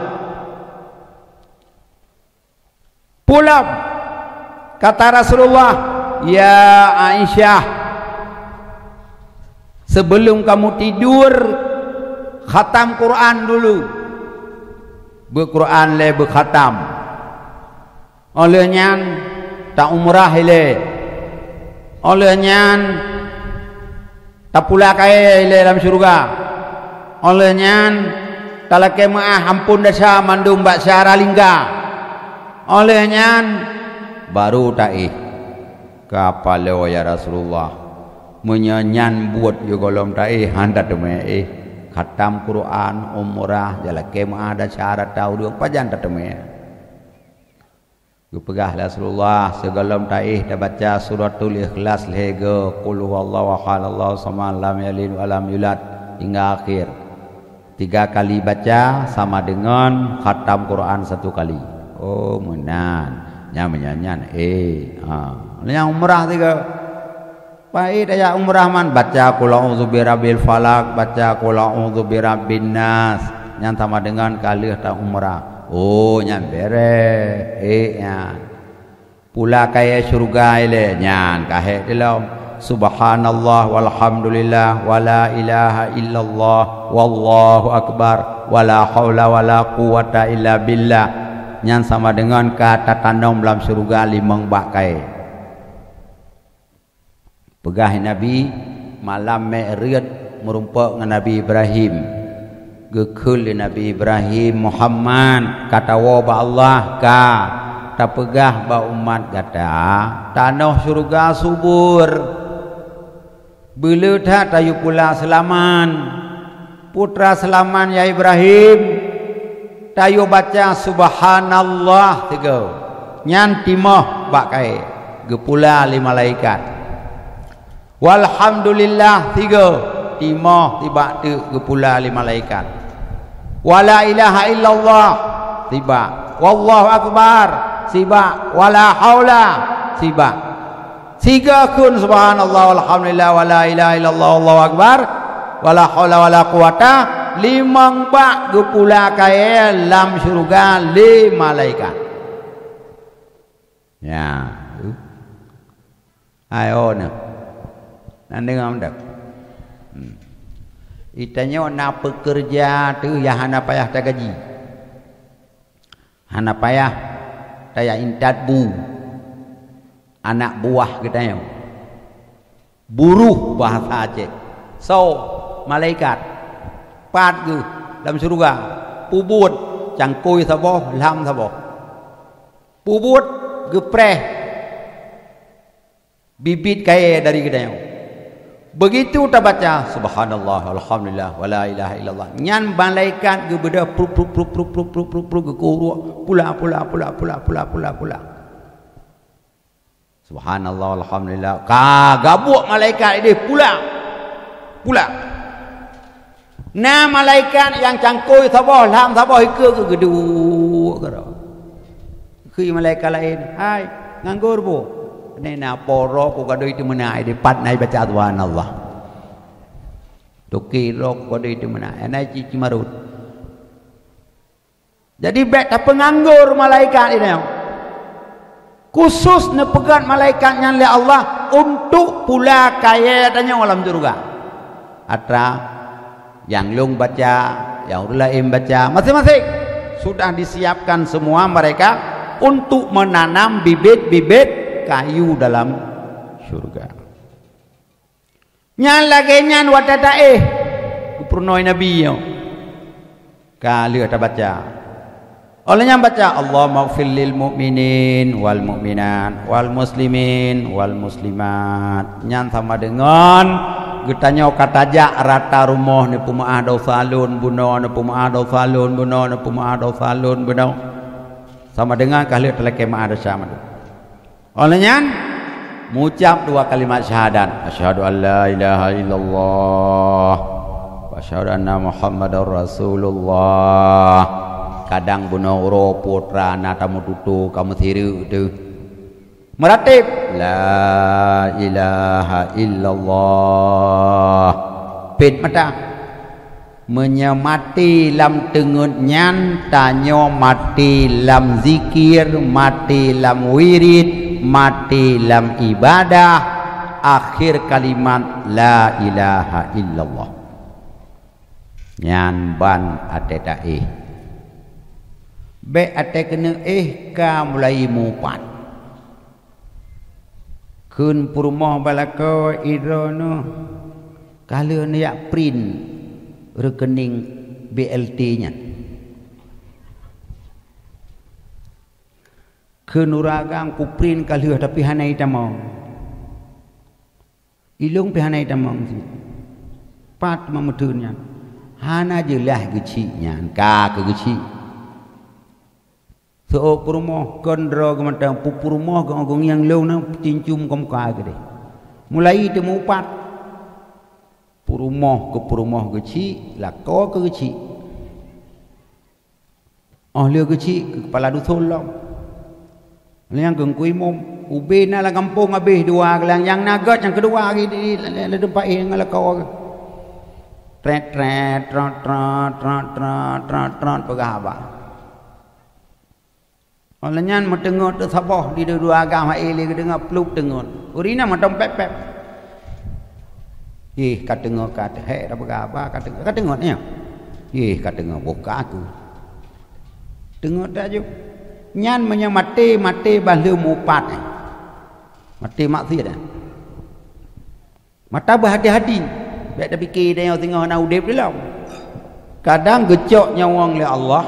Pulang, kata Rasulullah, "Ya Aisyah, sebelum kamu tidur, khatam Quran dulu." Beuquran lé beukhatam. Óh lheueh nyan, ta-umrah ilée. Óh lheueh nyan, tapula kayée ilée lam syeuruga. Óh lheueh nyan, talakée meuáh amphon desya mandum bak syara lingka. Óh lheueh nyan, baru taéh. Ka paloe, ya Rasulullah, meunyoe nyan buet yue gohlom taéh, han tateumé éh. Khatam Quran, umrah, jalakée meuáh desya rata ureuëng, pajan tateumé? Geupeugah lé Rasulullah, sigohlom taéh tabaca Suratul Ikhlas lhée goe, Qul huwallahu ahad, Allahu samad, lam yalid walam yulad, hingga akhir. Tiga kali baca sama dengan khatam Quran satu kali. Oh, meunan. Nyan meunyan nyan, eh. Ha. Nyang umrah tiga. Pai tajak umrah man, baca Qul a'udzu birabbil falaq, baca Qul a'udzu birabbin nas. Nyan sama dengan ka lheueh ta-umrah. Oh, nyan béreh. Eh, nyan. Pula kayée syeuruga ilée, nyan ka hék dilom. Subhanallah walhamdulillah wala ilaha illallah wallahu akbar wala haula wala quwwata illa billah. Nyan sama dengan ka tatanom lam syeuruga limong bak kayée. Peugah Nabi, malam Mi'raj meurumpok ngon Nabi Ibrahim. Geukheun lé Nabi Ibrahim, "Muhammad, ka tawoe bak Allah ka, tapeugah bak umat gata, tanoh syeuruga subur. Beuleueh that tayue pula seulaman." Putra seulaman, ya Ibrahim, tayue baca subhanallah tiga. Nyan timoh bak kayée, geupula lé malaikat. Walhamdulillah tiga, timoh sibak teuk geupula lé malaikat. Wala ilaha illallah sibak. Wallahu akbar sibak. Wala haula sibak. Siga kheun subhanallah, walhamdulillah, wala ilaha illallah, wallahu akbar, wala haula wala quwata, limong bak geupula kayée lam syeuruga lé malaikat. Ya. Ayo na. Nan deungoe mantap. Hmm. Itanyoe na peukeureuja teuh nyang hana payah tagaji. Hana payah Taya intat bu, anak buah geutanyoe. Buruh bahasa Aceh. Soe? Malaikat. Pat geuh lam syeuruga. Peubuet cangkôi saboh, lham saboh. Peubuet geupreh bibit kayèe dari geutanyoe. Begitu tabaca, "Subhanallah, alhamdulillah, wa la ilaha illallah." Nyan malaikat geubeudôh prup, prup, prup, geukurok, pula, pula, pula. Subhanallah, alhamdulillah. Ka gabuek malaikat idéh pula. Pula. Na malaikat nyang cangkôi saboh, lham saboh, ikeue geuduek keudroe. Kheun malaikat laén, "Hai, nganggur bu?" "Nena poro ku gadoi teumeuna idéh pat na ibaca subhanallah. Toké ro ku gadoi teumeuna, na ici cimarot." Jadi, bèk tapeunganggur malaikat inong. Khusus neupeugöt malaikat nyan lé Allah untuk pula kayèe tanyoe lam syeuruga. Atra nyang lôn baca, nyang ureueng laén baca, maséng-maséng sudah disiapkan semua mereka untuk menanam bibit-bibit kayu dalam syeuruga. Nyan lagèe nyan watèe taéh, geupeurunoe Nabi nyoe. Ka lheueh tabaca. Óh lheueh nyan baca, "Allahummaghfir lil mu'minin wal mu'minat wal muslimin wal muslimat." Nyan sama deungon geutanyoe ka tajak rata rumoh, neupeumeu'ah dosa lôn bunoe, neupeumeu'ah dosa lôn bunoe, neupeumeu'ah dosa lôn bunoe. Sama deungon ka lheueh talakèe meu'ah desya mandum. Óh lheueh nyan, meuucap dua kalimat syahadat, "Asyhadu an la ilaha illallah, wa asyhadu anna Muhammadar Rasulullah." Kadang bunoe uroe putra na tameututoe ka meusireuk teuh. Meurateb, "La ilaha illallah." Pet mata. Meunyoe maté lam teungeut nyan, tanyoe maté lam zikir, maté lam wirid, maté lam ibadah, akhé kalimat, "La ilaha illallah." Nyan ban até taéh. Bèk até keuneuk éh ka mulai mupat. Kheun peurumoh bak lakoe, "Droeneuh ka lheueh neujak print reukening B L T nyan." Kheun ureueng agam, "Kuprint ka lheueh, tapi hana jitamong." "Ilôn pih hana jitamong cit." "Pat teuma meuteun nyan?" "Hana jeulaih geuchik nyan, ka keu geuchik." Seuôt peurumoh kon droe geuh mantong, pu-, peurumoh geuh ngieng lôn na cincum keu muka keudeh. Mulai teumeuupat. Peurumoh keu peurumoh geuchik, lakoe keu geuchik. Óh lheueh geuchik keu keupala dusun lom. Nyang keu Teungku Imum, ubé na lam gampông habéh dua geulang, nyang na gét nyang keudua lagi di, di, di, di teumpat éh ngon lakoe. Trét, trét, trot, trot, trot, trot, trot, trot, peugah haba. Óh lheueh nyan meuteungeut teuh saboh di dua agam hai lé geudeungoe plup teungeut. Ureueng inong mantong pép-pép. Ih, ka teungeut ka teuh, hék, tapeugah haba, ka teungeut, ka teungeut nyoe. Ih, ka teungeut boh ka aku. Teungeut tajak. Nyan meunyoe maté, maté bah lheueh mupat, eh. Maté maksiat, eh. Mata beuhati-hati, bèk tapike tanyoe singoh na udeb di lom. Kadang geucok nyawöng lé Allah,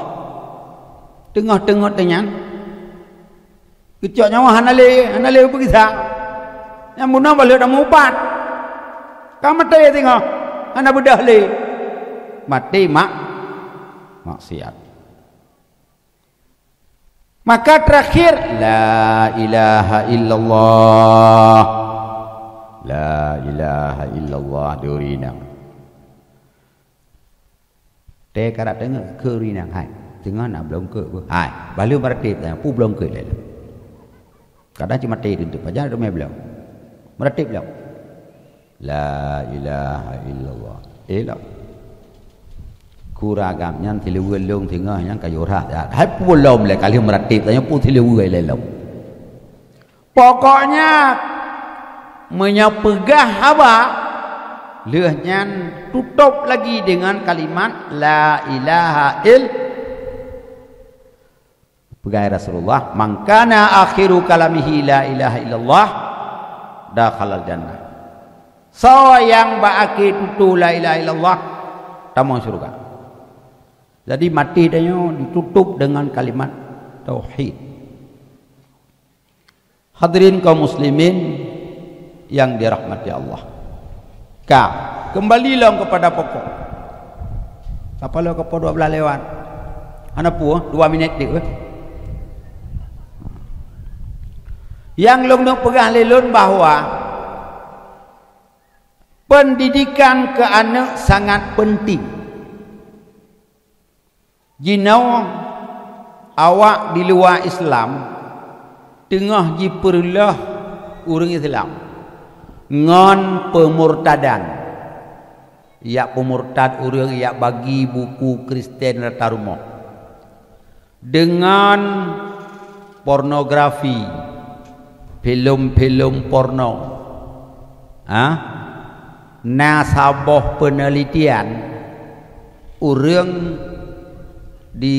teungoh teungeut nyan, geucok nyawöng hana lé, hana lé peugisa. Nyang bunoe bah lheueh tameuupat. Ka maté singoh, hana beudôh lé. Maté mak-, maksiat. Maka terakhir, "La ilaha illallah. La ilaha illallah," di ureueng inong. Teuka rab teungeut keu ureueng inong, hai. Teungoh na bloe eungkôt beuh. Hai, bah lheueh meurateb, peue bloe eungkôt lé lom. Kadang cit maté teuntu, pajan teumé bloe. Meurateb lom. La ilaha illallah. Eh, lom. Keu ureueng agam nyan siluweue lôn singoh nyan ka yôh that. Hai peue lom lé ka lheueh meurateb, tanyoe peue siluweue lé lom. Pokoknya, meunyoe peugah haba, lheueh nyan tutôb lagi deungon kalimat la ilaha ill-, Peugah Rasulullah, "Man kana akhiru kalamihi la ilaha illallah, dakhalal jannah." Soe nyang bak akhé tutoe la ilaha illallah, tamong syeuruga. Jadi, maté tanyoe ditutôp deungon kalimat tauhid. Hadirin kaum muslimin yang dirahmati Allah. Ka, kembali lom kepada pokok. Sapa lo kepo dua belas lewat? Hana peue, dua minit dek, eh. Nyang lôn neuk peugah lé lôn bahwa pendidikan keu aneuk sangat penting. Jinoe awak di luwa Islam teungoh jipeureuloh ureuëng Islam ngon peumurtadan. Jak peumurtad ureuëng, jak bagi buku Kristen rata rumoh. Deungon pornografi, film-film porno. Ah? Na saboh peunelitian, ureuëng di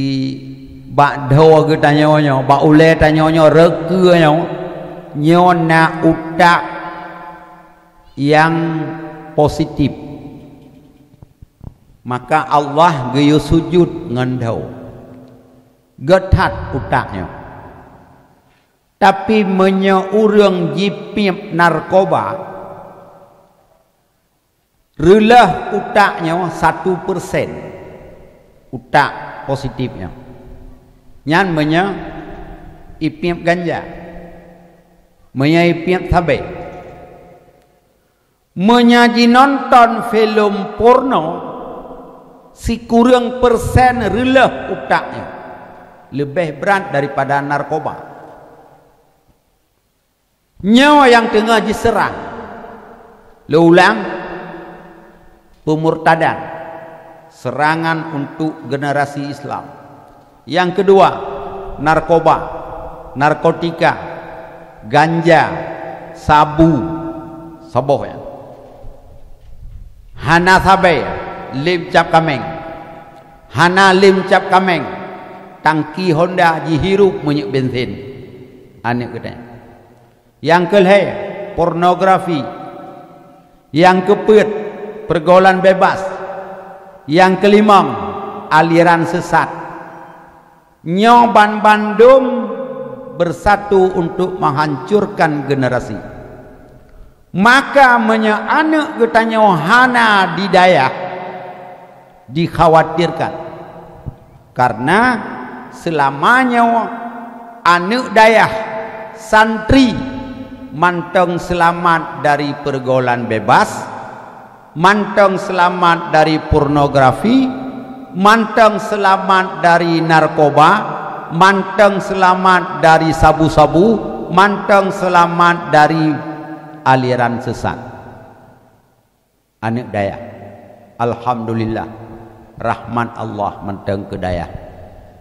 bak dhoe geutanyoe nyoe, bak ulée tanyoe nyoe, rot keue nyoe, nyoe na utak nyang positif. Maka Allah geuyue sujut ngon dhoe. Gét that utak nyoe. Tapi meunyoe ureuëng jipiep narkoba, reuloh utak nyoe satu persen, utak positif nyoe. Nyan meunyoe ipiep ganja, meunyoe ipiep sabe. Meunyoe jinonton film porno, sikureueng persen reuloh utak nyoe, leubeh brat daripada narkoba. Nyoe nyang teungoh jiseurang. Lôn ulang, peumurtadan, serangan untuk generasi Islam. Nyang keudua, narkoba, narkotika, ganja, sabu, saboh nyan. Hana sabe lem cap kaméng. Hana lem cap kaméng, tangki Honda jihirup minyeuk bensin. Aneuk geutanyoe. Nyang keulhée, pornografi. Nyang keupeuet, pergaulan bebas. Nyang keulimong, aliran sesat. Nyoe banmandum beusatu untuk meuhancurkan generasi. Maka meunyoe aneuk geutanyoe hana di dayah, dikhawatirkan. Karena seulama nyoe aneuk dayah, santri, mantong seulamat dari pergaulan bebas, mantong seulamat dari pornografi, mantong seulamat dari narkoba, mantong seulamat dari sabu-sabu, mantong seulamat dari aliran sesat. Aneuk dayah. Alhamdulillah, rahmat Allah mantong keu dayah.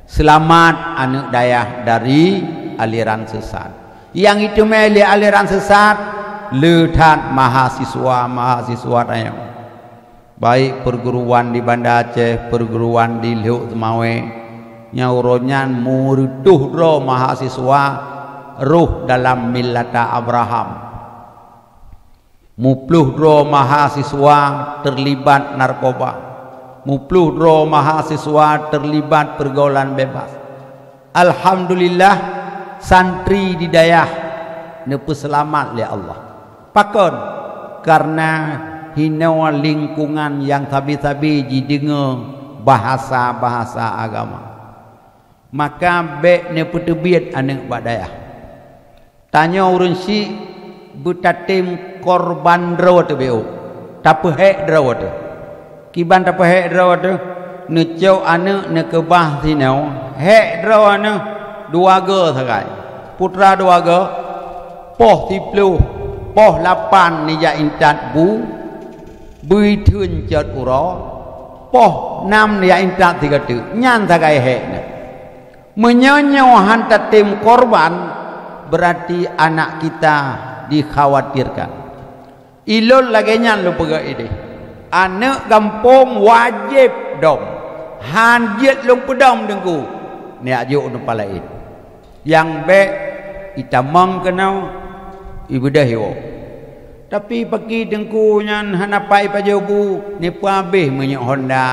Seulamat aneuk dayah dari aliran sesat. Nyang jiteumé lé aliran sesat, le that mahasiswa-mahasiswa tanyoe. Baik perguruan di Banda Aceh, perguruan di Lhokseumawe, nyang uroe nyan meureutoh droe mahasiswa roh dalam millata Abraham. Muploh droe mahasiswa teulibat narkoba. Muploh droe mahasiswa teulibat pergaulan bebas. Alhamdulillah, santri di dayah neupeuseulamat lé Allah. Pakon? Kareuna hinoe lingkungan nyang sabe-sabe jideungoe bahasa-bahasa agama. Maka bék neupeuteubiet aneuk bak dayah. Tanyoe ureuëng syiek beutatem korban droe teuh bék, tapeuhék droe teuh. Kiban tapeuhék droe teuh, neucok aneuk neukeubah sinoe, hék droe nyoe dua goe sagai. Peue teuma dua goe, poh siplôh, poh lapan neujak intat bu, bui theun cot uroe, poh nam neujak intat sigoe teuk. Nyan sagai hék nyan. Meunyoe nyoe han tatem korban, berarti anak kita dikhawatirkan. Ilôn lagée nyan lôn peugah idéh. Aneuk gampông wajéb dom. Han jeuet lôn peudom teungku. Neujak jok u teumpat laén. Nyang bék itamong keunoe, ibeudôh iwoe. Tapi paki teungku nyan hana pai pajoh bu, neupeuabéh minyeuk Honda.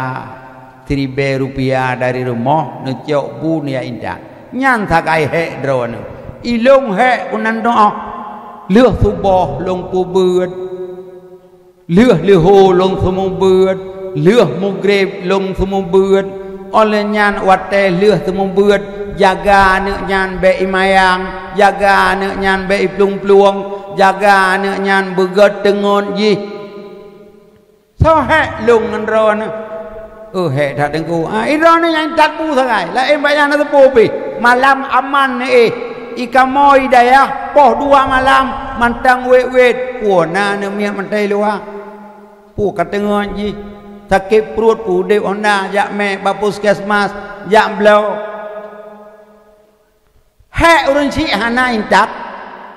Siribée rupiah dari rumoh neucok bu neujak intat. Nyan sagai hék droeneuh. Ilông hék keunan doá. Lheueh suboh lông peubeuet. Lheueh leuhô lông seumeubeuet, lheueh mugreb lông seumeubeuet, óh lheueh nyan watée lheueh seumeubeuet, jaga aneuëk nyan bék imayang, jaga aneuëk nyan bék iplueng-plueng, jaga aneuëk nyan beugét teungeut jih. Soe hék lông ngon droeneuh? Oh, hék that teungku. Ah, droeneuh nyang intat bu sagai. Laén bak nyan na teupeu pih. Malam aman neuéh. Ikamoe dayah poh dua malam mantong wét-wét. Peue na aneuëk miet mantong luwa? Peue ka teungeut jih? Sakét pruet peue udeb Honda jak mék bak puskesmas, jak bloe. Hék ureuëng syiek hana intat,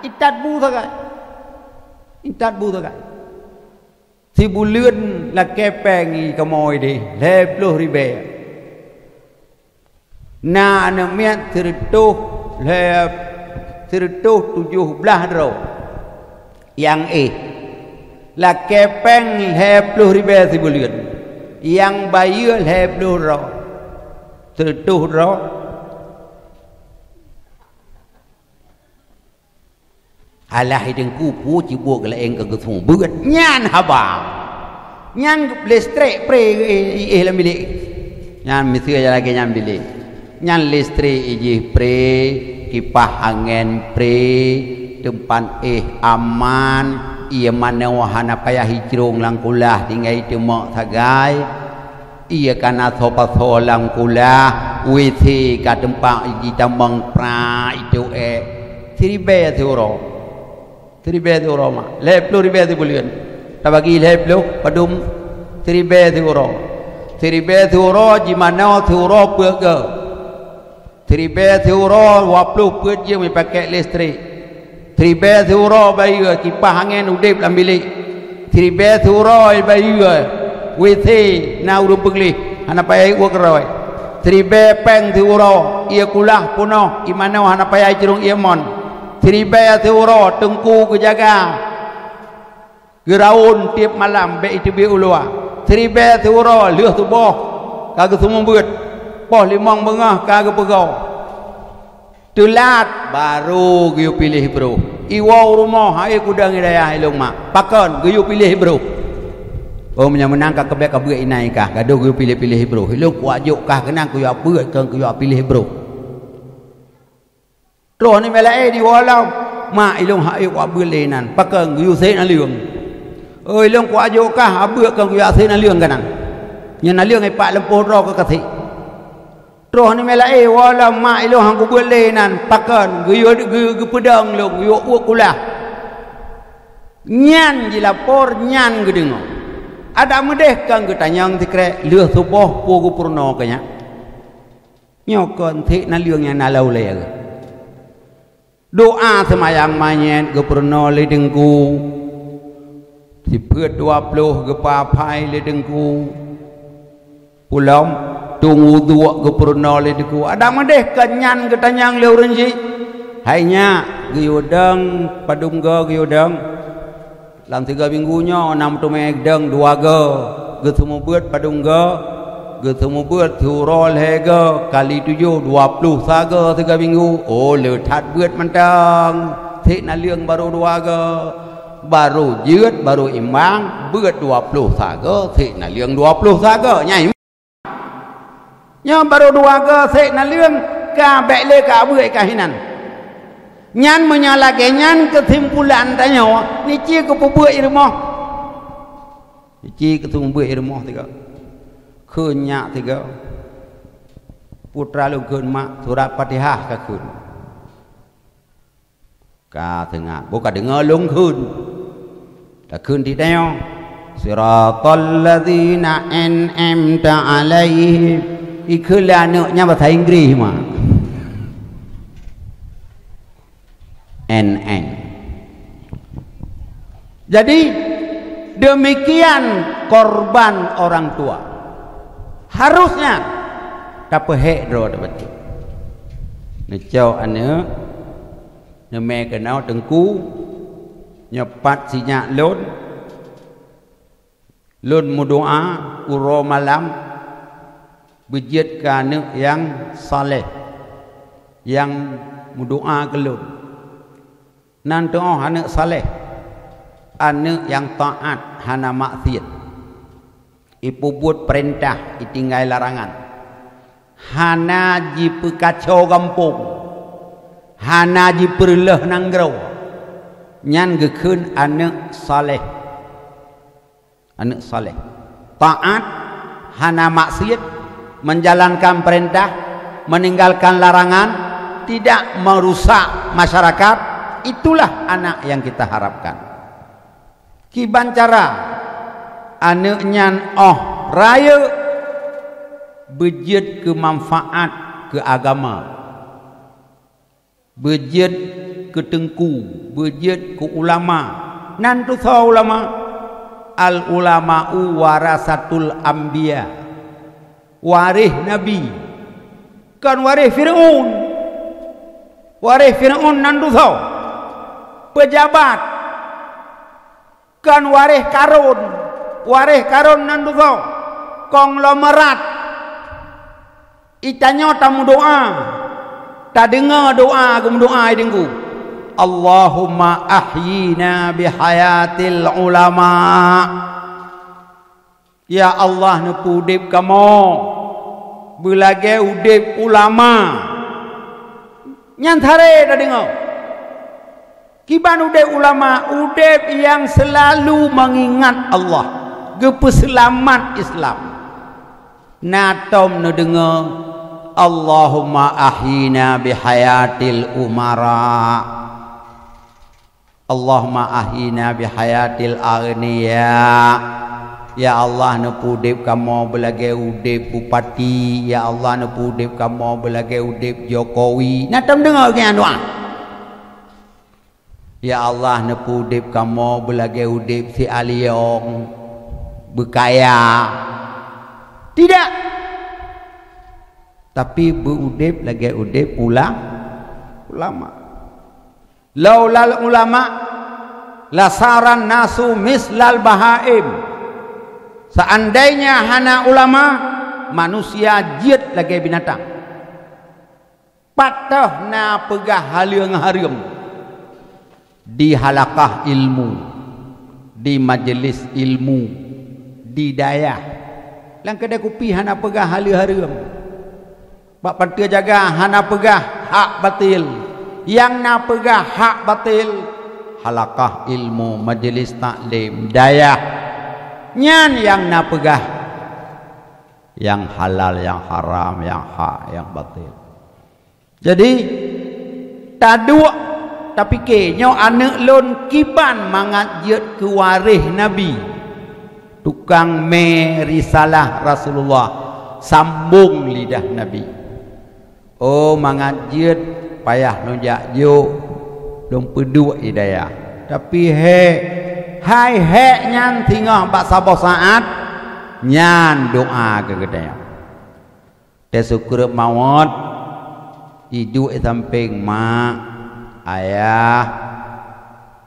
intat bu sagai. Intat bu sagai. Sibuleuen lakée péng ikamoe deh, lhée ploh ribée. Na aneuëk miet sireutôh lhée, sireutôh tujoh blaih droe nyang éh. Lakée péng lhée ploh ribée sibuleuen, nyang bayeue lhée ploh droe. Sireutôh droe. Alah, i teungku peue cibôk geulaén keu geuseumeubeuet. Nyan haba. Nyan listrik pré éh lam bilék. Nyan miseue lagée nyan bilék. Nyan listrik jih pré, kipah angén pré, teumpat éh aman, ié manoe hana payah icrông lam kulah tinggai teumok sagai. Ié ka na soe pasoe lam kulah, W C ka teumpat jitamong pra itu ék. Siribée siuroe. Siribée siuroe mak. Lhée ploh ribée sibuleuen. Tabagi lhée ploh padum siribée siuroe. Siribée siuroe jimanoe siuroe peuet goe. Siribée siuroe dua ploh peuet jeuem jipakée listrik. Siribée siuroe bayeue kipah angén udeb lam bilék. Siribée siuroe bayeue W C na ureuëng peugleh, hana payah ié keurôi. Siribée péng siuroe ié kulah peunoh, ié manoe hana payah icrông ié mon. Siribée siuroe teungku geujaga. Geuraun tieb malam bék iteubiet u luwa. Siribée siuroe lheueh suboh ka geuseumeubeuet, poh limong beungoh ka geupeugoe. Teulat barô geuyue piléh broh. Iwoe u rumoh, hai kudang i dayah ilông mak. Pakon geuyue piléh broh? Oh, meunyoe meunan ka keubek ka beuet inan i kah, gadôh geuyue piléh-piléh broh. Ilông kuwak jok kah keunan kuyue beuet keu kuyue piléh broh. Troh ni meulah, eh, di woe lom. Mak, ilông hak ék wak beuet lé nan. Pakon geuyue sét naleueng? Oi, ilông kuwak jok kah, abeuet kon geuyue sét naleueng keunan. Nyan naleueng ipak leumpôh droe keu kasét. Troh ni meulah, eh, woe lom, mak, ilông han kubeuet lé nan. Pakon geuyue geu-, geupeudong lông, geuyue uek kulah. Nyan jilapor, nyan geudeungoe. Adak meudeh kon geutanyong sikrek, lheueh suboh peue geupeurunoe keu nyan. Nyoe kon sét naleueng nyang na lam ulée. Doa seumayang manyét geupeurunoe lé teungku. Sipeuet dua ploh geupaphai lé teungku. Pulom tueng wudhuk geupeurunoe lé teungku. Adak meudeh kon nyan geutanyong lé ureuëng jih. Hai nyak, geuyue dong padum goe geuyue dong? Lam sigoe minggu nyoe na meuteumé dong dua goe, geuseumeubeuet padum goe, geuseumeubeuet siuroe lhée goe kali tujoh, dua ploh sa goe sigoe minggu. Oh, le that beuet mantong. Sét naleueng barô dua goe. Barô jeuet, barô imbang, beuet dua ploh sa goe, sét naleueng dua ploh sa goe. Nyan Nyoe barô dua goe sét naleueng, ka bék lé ka beuet ka hinan. Nyan meunyoe lagée nyan keusimpulan tanyoe, ni cit keupeubeuet i rumoh. Ni cit keupeubeuet i rumoh tiga. Kheun nyak tiga. Putra lôn kheun mak, surat Fatihah ka kheun. Ka teuingat, boh ka deungoe lôn kheun. Takheun di tanyoe, "Siratal ladzina an'amta 'alaihim." Ikheun lé aneuëk nyan basa Inggréh mak. N N. Jadi, demikian korban orang tua. Harusnya tapeuhék droe teuh beutôi. Neucok aneuëk, neumè keunoe, "Teungku, nyoe pat sinyak lôn, lôn meudoá uroe malam beujeuet keu aneuëk nyang saleh, nyang meudoá keu lôn." Nan teuh aneuëk saleh, aneuëk nyang taát, hana maksiet, ipeubuet peurintah, itinggai larangan, hana jipeukaco gampông, hana jipeureuloh nanggroe, nyan geukheun aneuëk saleh. Aneuëk saleh, taát, hana maksiet, menjalankan perintah, meninggalkan larangan, tidak merusak masyarakat, itulah anak yang kita harapkan. Kiban cara aneuëk nyan óh rayeuk beujeuet keu manfaat keu agama. Beujeuet keu teungku, beujeuet keu ulama. Nan tusoe ulama? Al-ulama'u warasatul anbiya. Waréh nabi. Kon waréh Fir'aun. Waréh Fir'aun nan tusoe. Peujabat. Kon waréh Karun, waréh Karun nan tusoe, konglomerat. Itanyoe tameudoá, tadeungoe doá geumeudoá i teungku, "Allahumma ahyina bihayatil ulama." Ya Allah, neupeuudeb kamoe beulagée udeb ulama. Nyan saré tadeungoe. Kiban udeb ulama, udeb nyang seulalu meungingat Allah, geupeuseulamat Islam. Na tom neudeungoe, "Allahumma ahyina bihayatil umara. Allahumma ahyina bihayatil aghniya." Ya Allah, neupeuudeb kamoe beulagée udeb bupati. Ya Allah, neupeuudeb kamoe beulagée udeb Jokowi. Na tom deungoe keu nyan doá? Ya Allah, neupeuudeb kamoe beulagée udeb si Aliong, beukaya. Tidak. Tapi beuudeb lagée udeb ula-, ulama. "Laulal ulama, lasaran nasu mislal bahaim." Seandainya hana ulama, manusia jeuet lagée binatang. Pat teuh na peugah haleue ngon hareuem di halakah ilmu, di majelis ilmu, di dayah. Lam keudai kupi hana peugah haleue hareuem. Bak panteue jaga hana peugah hak batil. Nyang na peugah hak batil, halakah ilmu, majelis taklim, dayah. Nyan nyang na peugah nyang halal, nyang haram, nyang hak, nyang batil. Jadi, taduek, tapike, "Nyoe aneuëk lôn kiban mangat jeuet keu waréh Nabi, tukang mé risalah Rasulullah, sambong lidah Nabi." Oh, mangat jeuet payah lôn jak jok, lôn peuduek i dayah. Tapi hék, hai hék nyan singoh bak saboh saát, nyan doá keu geutanyoe. Teuh sukreub mawöt, iduek sampéng mak, ayah,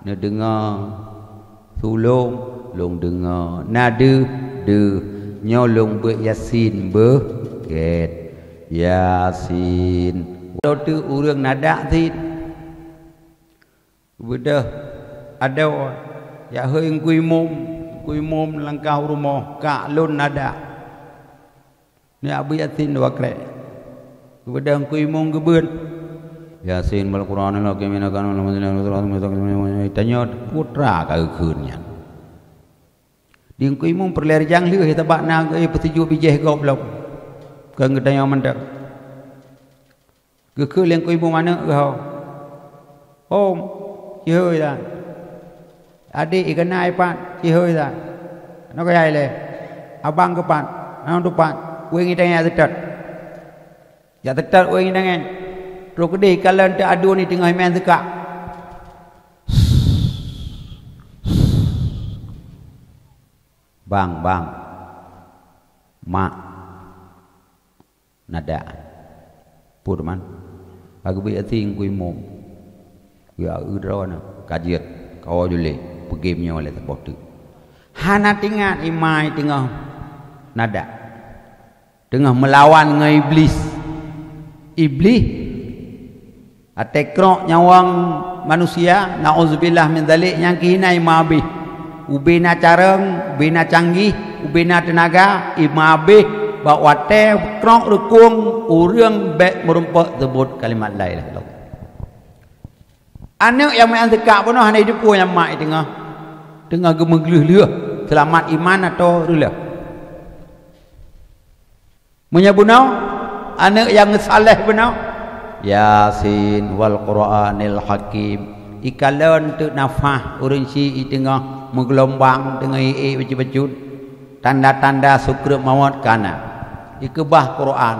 neudeungoe, tulông, lôn deungoe, na deuh, deuh, nyoe lôn beuet Yasin beuh gét, Yasin. Watée ureuëng nadak cit, beudôh adoe, "Ya hôi Teungku Imum, Teungku Imum langkah u rumoh, kak lôn nadak." Ni Abu Yasin dua krek. Keubeudoh Teungku Imum geubeuet, "Yasin wal Qur'anil hakim, innaka laminal mursalin." Tanyoe putra ka geukheun nyan. Di Teungku Imum peureulée rijang lheueh, sabab na geupeusijok bijéh gob lom. Kon geutanyoe mantong. Geukheun lé Teungku Imum aneuëk geuho. "Hom, ci hôi tan." Adék i keunan i pat, "Ci hôi tan." "Nyoe kayai lé. Abang keupat, nyoe teupat, ureuëng i tangén jak teutot." Jak teutot ureuëng i tangén. Troh keudeh kalon teuadun i teungoh imeung teuka. "Bang, bang. Mak." Nadak. Peue teuma? Ka geubri até Teungku Imum. Ya, eu droeneuh ka jeuet, kawoe julée, peugém nyoe lé saboh teuk. Hana teuingat imai teungoh nadak, teungoh meulawan ngon Iblih. Iblih até krok nyawöng manusia, naudzubillah min dzalik, nyang keuhina imai abéh. Ubé na carông, ubé na canggih, ubé na teunaga, imai abéh bak watée krok reukong ureuëng bék meurumpok seubot kalimat la ilaha illallah. Aneuëk nyang meunan seukak bunoe hana jiteupeue nyang mak teungoh, teungoh geumeugleuh lheueh seulamat iman atau reulah. Meunyoe bunoe, aneuëk nyang saleh bunoe, "Yasin wal Qur'anil Hakim." Ikalon teuk nafah ureuëng syiek teungoh meugeulombang, teungoh iék bacut-bacut, tanda-tanda sukreut mawöt kana. Ikeubah Qur'an,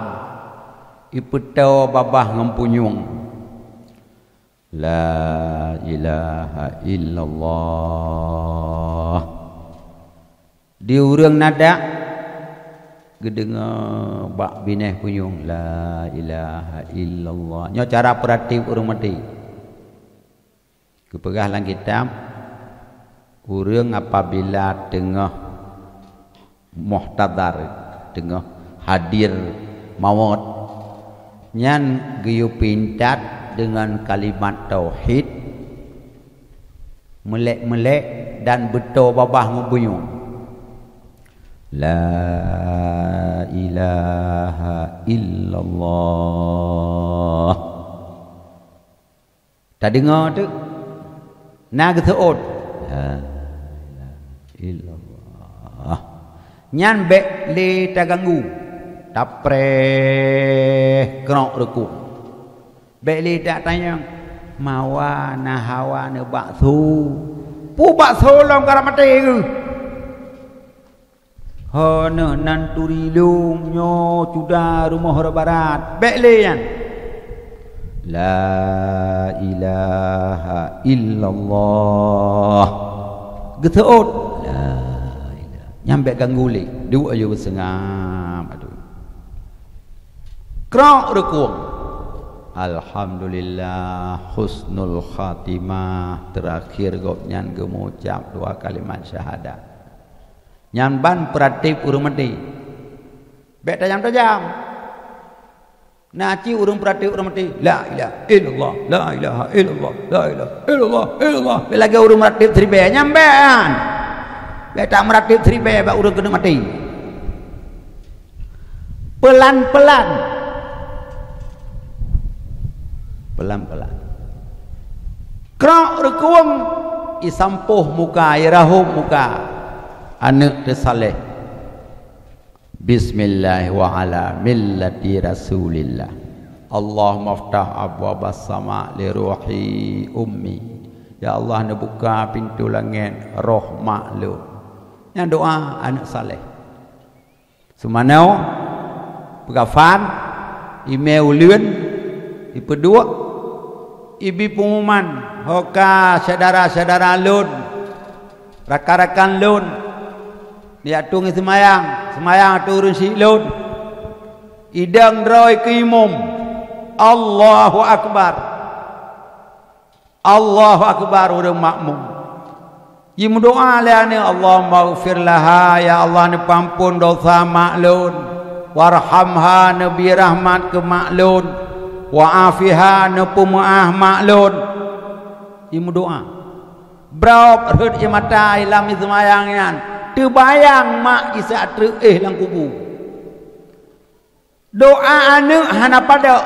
ipeutoe babah ngon punyueng. La ilaha illallah. Di ureuëng nadak geudeungoe bak binéh punyueng, la ilaha illallah. Nyoe cara peuratéb ureuëng maté. Geupeugah lam kitab, ureuëng apabila teungoh muhtadar, teungoh hadir mawöt, nyan geuyue pintat deungon kalimat tauhid, meulek-meulek dan beutoe babah ngon punyueng. La ilaha illallah. Tadeungoe teuk, na geuseuôt, "La ilaha illallah." Nyan bék lé taganggu, tapreh krok reukong. Bék lé tatanyong, "Mawa na hawa neubakso?" Peue bakso lom karab maté geuh. Ho neuh nan turi lôn nyoe cuda rumoh rot barat. Bék lé nyan. La ilaha illallah. Geuseuôt. La ilaha. Nyan bék ganggu lé. Duek aju beuseungab atu. Krok reukong. Alhamdulillah husnul khatimah. Teurakhir gobnyan geumucab dua kalimat syahadat. Nyan ban peuratéb ureuëng maté. Bék tajam-tajam. Na cit ureuëng peuratéb ureuëng maté, "La ilaha illallah, la ilaha illallah, la ilaha illallah, illallah." Bék lagée ureuëng meuratéb siribée, nyan bék nyan. Bék tameuratéb siribée bak ureuëng keuneuk maté. Peulan-peulan. Peulan-peulan. Krok reukong, isampôh muka, irahom muka. Aneuëk teusaleh. Bismillah wa ala millati Rasulillah. Allahumma ftah abwabas sama li ruhi ummi. Ya Allah, neubuka pintoe langét roh mak lôn. Nyan doa aneuëk saleh. Seumanoe, peukafan, imé uleuen, ipeuduek, ibi peungumuman, "Ho ka syedara-syedara lôn, rakan-rakan lôn, jak tueng seumayang, seumayang ateueh ureuëng syiek lôn." Idong droe keu imum. Allahu Akbar. Allahu Akbar, ureuëng makmum. Jimeudoa lé aneuëk, "Allahummaghfir laha, ya Allah, neupeuamphon desya mak lôn. Warhamha, neubri rahmat keu mak lôn. Wa afiha, neupeumeuáh mak lôn." Jimeudoa. Brok rhot ie mata lam seumayang nyan, teubayang mak Isa treuk éh lam kubu. Doa aneuëk hana padub,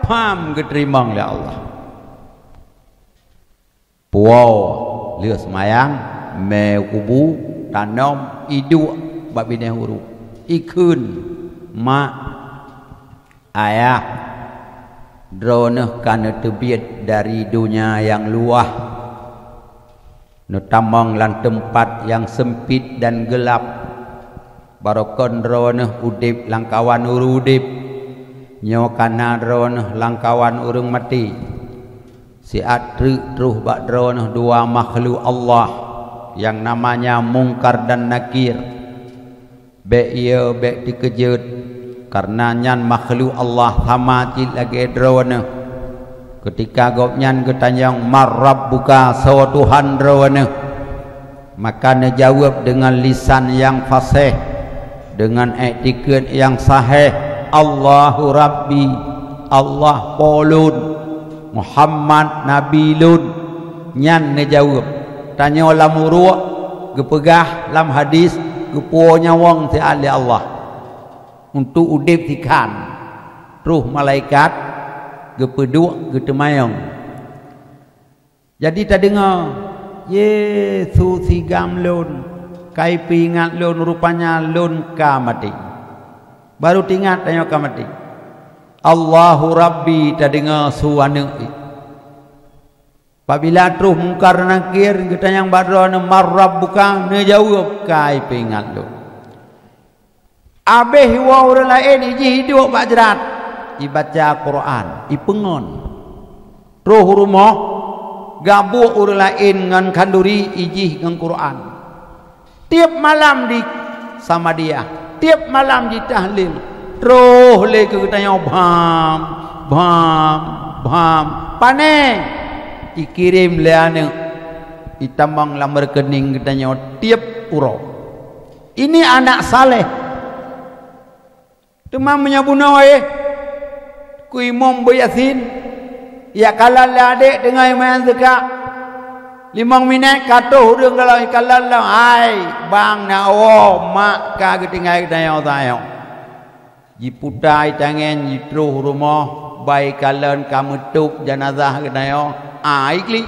pham geuteurimong lé Allah. Puwoe lheueh seumayang, mé kubu, tanom, iduek bak binéh uruek, ikheun, "Mak, Ayah, droeneuh ka neuteubiet dari donya nyang luwah, neutamong lam teumpat nyang seumpit dan geulab. Barokon droeneuh udeb lamkawan ureuëng udeb, nyoe ka na droeneuh lamkawan ureuëng maté. Siat treuk troh bak droeneuh dua makhluk Allah nyang namanya Mungkar dan Nakir. Bék ie, bék teukeujot, kareuna nyan makhluk Allah sama cit lagée droeneuh." Keutika gobnyan geutanyong, "Man rabbuka?" Soe Tuhan droeneuh? Maka neujaweueb deungon lisan nyang faséh, deungon iktikeuet nyang sahéh, "Allahu Rabbi, Allah Po lôn, Muhammad Nabi lôn." Nyan neujaweueb. Tanyoe lam uruek geupeugah lam hadis, geupuwoe nyawöng siat lé Allah untuk udeb sikhan. Troh malaikat geupeuduek geuteumanyong. Jadi tadeungoe, "Yesu sigam lôn, ka ipeuingat lôn, rupanya lôn ka maté." Barô teuingat tanyoe ka maté. "Allahu Rabbi," tadeungoe su aneuëk. Pabila troh Mungkar Nakir geutanyong bak droeneuh, "Man rabbuka?" Neujaweueb, "Ka ipeuingat lôn." Abéh iwoe ureuëng laén, ijih iduek bak jrat, ibaca Quran, ipeungon. Troh u rumoh, gabuek ureuëng laén ngon khanduri, ijih ngon Quran. Tieb malam di Samadiyah, tieb malam di tahlil, troh lé keu geutanyoe bham, bham, bham. Pané ikirém lé aneuëk, itamong lam rekening geutanyoe tieb uroe. Ini anak saleh. Teuma meunyoe bunoe, eh, Teungku Imum beuyasin, jak kalon lé adék teungoh imeun seukak. Limong minét ka troh ureuëng kalon, kalon lom, "Hai, bang na woe, mak ka geutinggai geutanyoe sayang." Jiputa itangen, jitroh u rumoh, ba ikalon ka meutôb janazah geutanyoe, ai klik.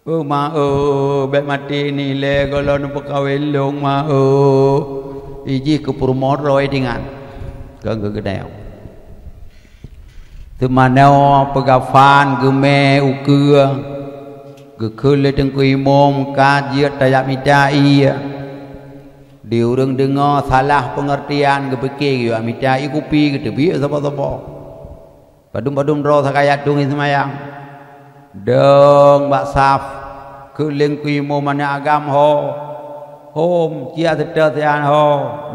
"Oh, ma, oh, bék maté ni lé gohlom neupeukawen lôn, ma, oh." Ijih keu peurumoh droe dingan. Keu geutanyoe. Teumanoe peugafan geumé ukeue, geukheun lé Teungku Imum ka jeuet tajak mita ié. Di ureuëng deungoe salah peungeurtian, geupike geuyue mita ié kupi, geuteubiet saboh-saboh. Padum-padum droe sakayat tueng seumayang. Dong bak saf, keuléng keu imum aneuëk agam ho. Hom, cia seutôt sian ho.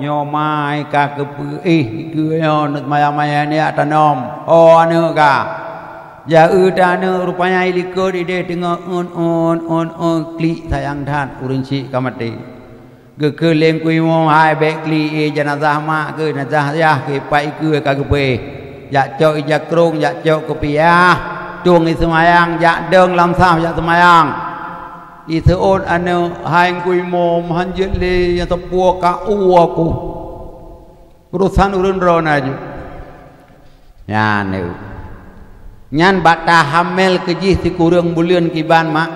Nyoe mai ka keupeuéh dikeue nyoe, neuk seumayang manyang nyak tanom. Ho aneuëk ka. Jaeu ta aneuëk, rupanya ilikot ideh teungoh eun, eun, eun, eun, klik sayang that, ureuëng syik ka maté. Geukheun lé Teungku Imum, "Hai, bék klik, eh, janazah mak keuh, janazah yah keuh, pat ikeue ka geupeuéh. Jak cok ija krong, jak cok keupiah, tueng iseumayang, jak dong lam saf jak seumayang." Iseuôt aneuëk, "Hai Teungku Imum, hanjeuet lé nyang teupeue ka u aku. Urosan ureuëng droe na jeuet." Nyan, eh. Nyan bak tahamel keu jih sikureueng buleuen kiban mak.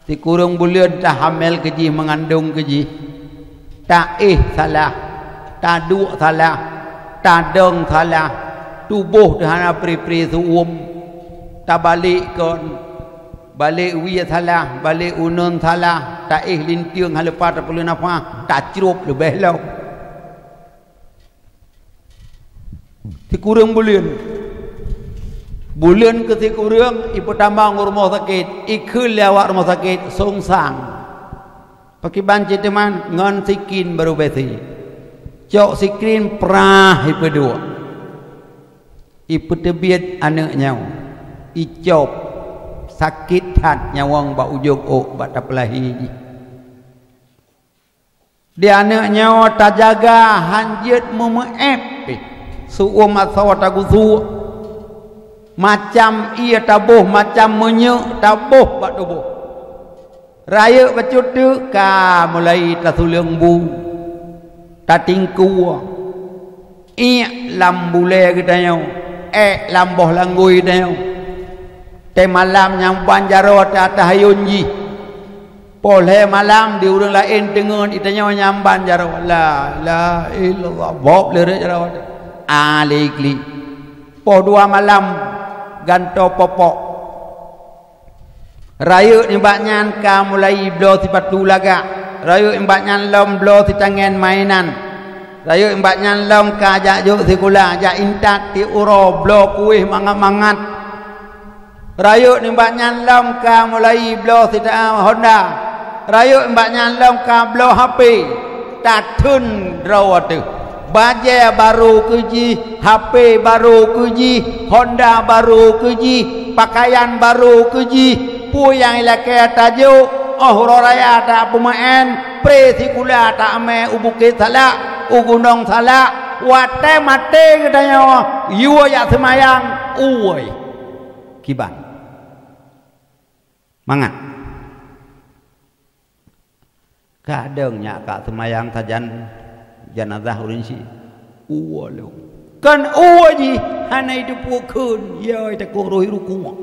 Sikureueng buleuen tahamel keu jih, meungandong keu jih, taéh salah, taduek salah, tadong salah, tuboh teuh hana pri-pri seu-uem, tabalek kon, balek wie salah, balek uneuen salah, taéh linteung hana leupah tapeuleue nafah, tacrôb leubeh lom. Sikureueng buleuen. Buleuen keu sikureueng ipeutamong u rumoh sakét, ikheun lé awak rumoh sakét, songsang. Pakriban cit teuma ngon sikin barô besi. Cok sikin prah ipeuduek. Ipeuteubiet aneuëk nyoe. Icop. Sakét that nyawöng bak ujong ôk bak tapeulahi jih. Di aneuëk nyoe tajaga han jeuet meumeuéb pih. Seu-uem asoe tagusuek. Macam ié taboh, macam minyeuk taboh bak tuboh. Rayeuk bacut teuk ka mulai tasuleueng bu, tatingkue. Iék lam bulée geutanyoe, ék lam boh langgui geutanyoe. Teumalam nyang ban jaroe teuh ateueh ayôn jih. Poh lhée malam di ureuëng laén teungeut, geutanyoe nyang ban jaroe. La ilaha illallah. Bob lé rot jaroe teuh. Aliklik. Poh dua malam gantoe popok. Rayeuk nibak nyan ka mulai bloe sipatu lagak. Rayeuk nibak nyan lom bloe sitangen mainan. Rayeuk nibak nyan lom ka jak jok sikula, jak intat tiep uroe, bloe kueh mangat-mangat. Rayeuk nibak nyan lom ka mulai bloe sita-, honda. Rayeuk nibak nyan lom ka bloe hape. Tatheun droe teuh. Bajée barô keu jih, H P barô keu jih, Honda barô keu jih, pakaian barô keu jih, peue nyang ilakée tajok, óh uroe raya tapeumeu'en, pré sikula taamé u Bukét Salak, u Gunong Salak, watée maté geutanyoe, yue jak seumayang, uwoi. Kiban. Mangat. Kadang nyak ka seumayang sajan janazah ureuëng syiek. Uwoe lom. Kan uwoe jih hana jiteupeue kheun, ya takot roh rukuk.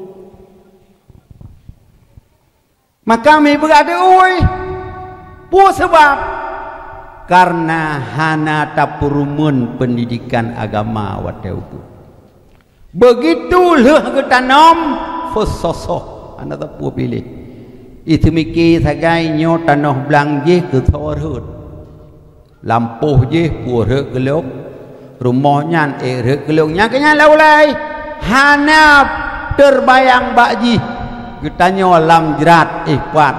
Maka mi beugah teuuwoe. Peue sabab? Karena hana tapeurumeun peundidikan agama watée ukeue. Beugitu lheueh geutanom, feusosoh, hana sapeue piléh. Iteumike sagai nyoe tanoh blang jih keu soe rhot. Lampôh jih peue rhot keu lôn, rumoh nyan ék rhot keu lôn. Nyang keu nyan laulai hana teubayang bak jih. Geutanyoe lam jrat éh pat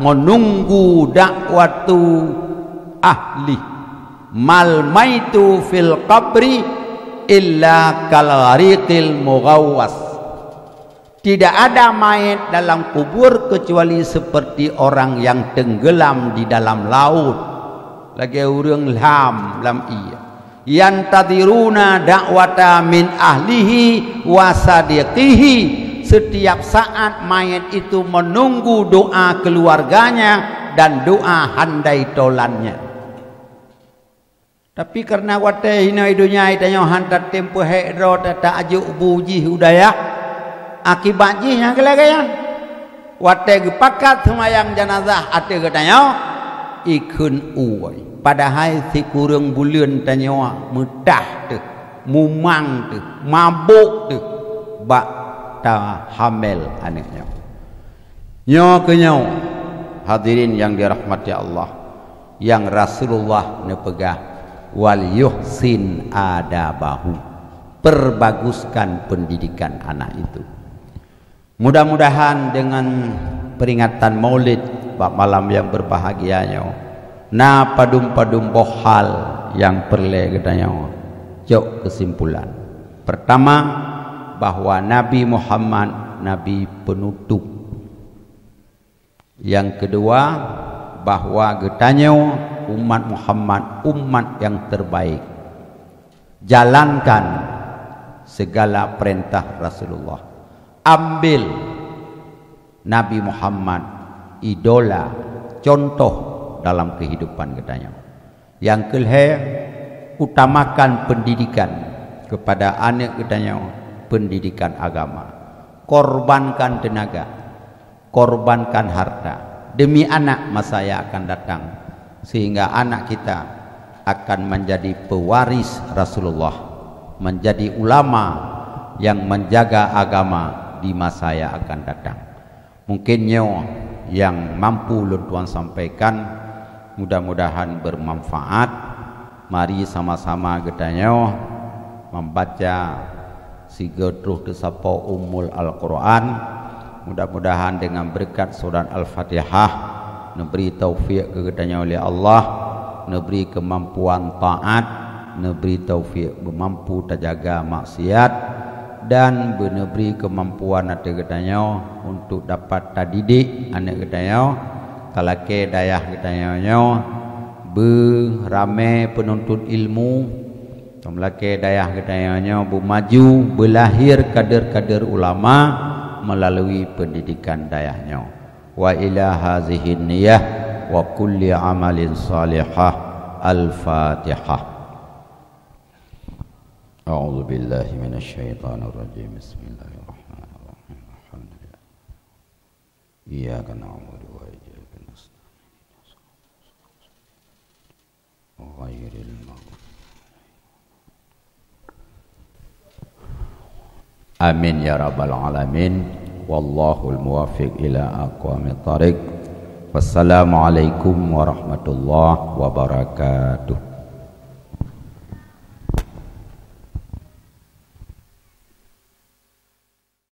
meununggu dakwatu ahli. Mal maitu fil qabri illa kal ghariqil mughawwas. Tidak ada mayat dalam kubur kecuali seperti orang yang tenggelam di dalam laut, lagée ureuëng lam lam ié. Yantadhiruna da'wata min ahlihi wa sadiqihi. Setiap saat mayat itu menunggu doa keluarganya dan doa handai tolannya. Tapi kareuna watée hinoe donya tanyoe han tatem peuhék droe tata ajok bu jih u dayah, akibat jih nyang keu lagée nyan. Watée geupakat seumayang janazah ateueh geutanyoe, ikheun uwoe. Padahai sikureueng buleuen tanyoe meutah teuh, mumang teuh, mabök teuh bak tahamel aneuëk nyoe. Nyoe keuh nyoe, hadirin yang dirahmati Allah, yang Rasulullah neupeugah, "Wal yuhsin adabahu," perbaguskan pendidikan anak itu. Mudah-mudahan dengan peringatan Maulid bak malam yang berbahagia nyoe, na padum-padum boh hal nyang peureulée geutanyoe jok keusimpulan. Pertama, bahwa Nabi Muhammad Nabi penutup. Nyang keudua, bahwa geutanyoe umat Muhammad umat nyang terbaik. Jalankan segala perintah Rasulullah. Ambil Nabi Muhammad idola, contoh dalam kehidupan geutanyoe. Nyang keulhée, utamakan pendidikan kepada aneuëk geutanyoe, pendidikan agama. Korbankan tenaga, korbankan harta demi anak masa yang akan datang, sehingga anak kita akan menjadi pewaris Rasulullah, menjadi ulama yang menjaga agama di masa yang akan datang. Mungkin nyoe nyang mampu lôn tuan sampaikan, mudah-mudahan bermanfaat. Mari sama-sama geutanyoe membaca sigoe troh teusapoe Ummul Al-Quran. Mudah-mudahan dengan berkat surat Al-Fatihah, neubri taufik keu geutanyoe lé Allah, neubri keumampuan taat, neubri taufik beumampu tajaga maksiat, dan beuneubri keumampuan ateueh geutanyoe untuk dapat tadidik aneuëk geutanyoe, talakée dayah geutanyoe nyoe beuramé peununtut ilmu, talakée dayah geutanyoe nyoe beumaju, beulahir kader-kader ulama meulalu pendidikan dayah nyoe. Wa ila hazihin niyah wa kulli amalin salihah. Al-Fatihah. A'udzubillahi minasyaitonirrajim. Bismillahirrahmanirrahim. Alhamdulillah. Iyyaka na'budu wa iyyaka nasta'in. Ghairil maghdubi. Amin ya rabbal alamin. Wallahul muwaffiq ila aqwamit thariq. Wassalamualaikum warahmatullahi wabarakatuh.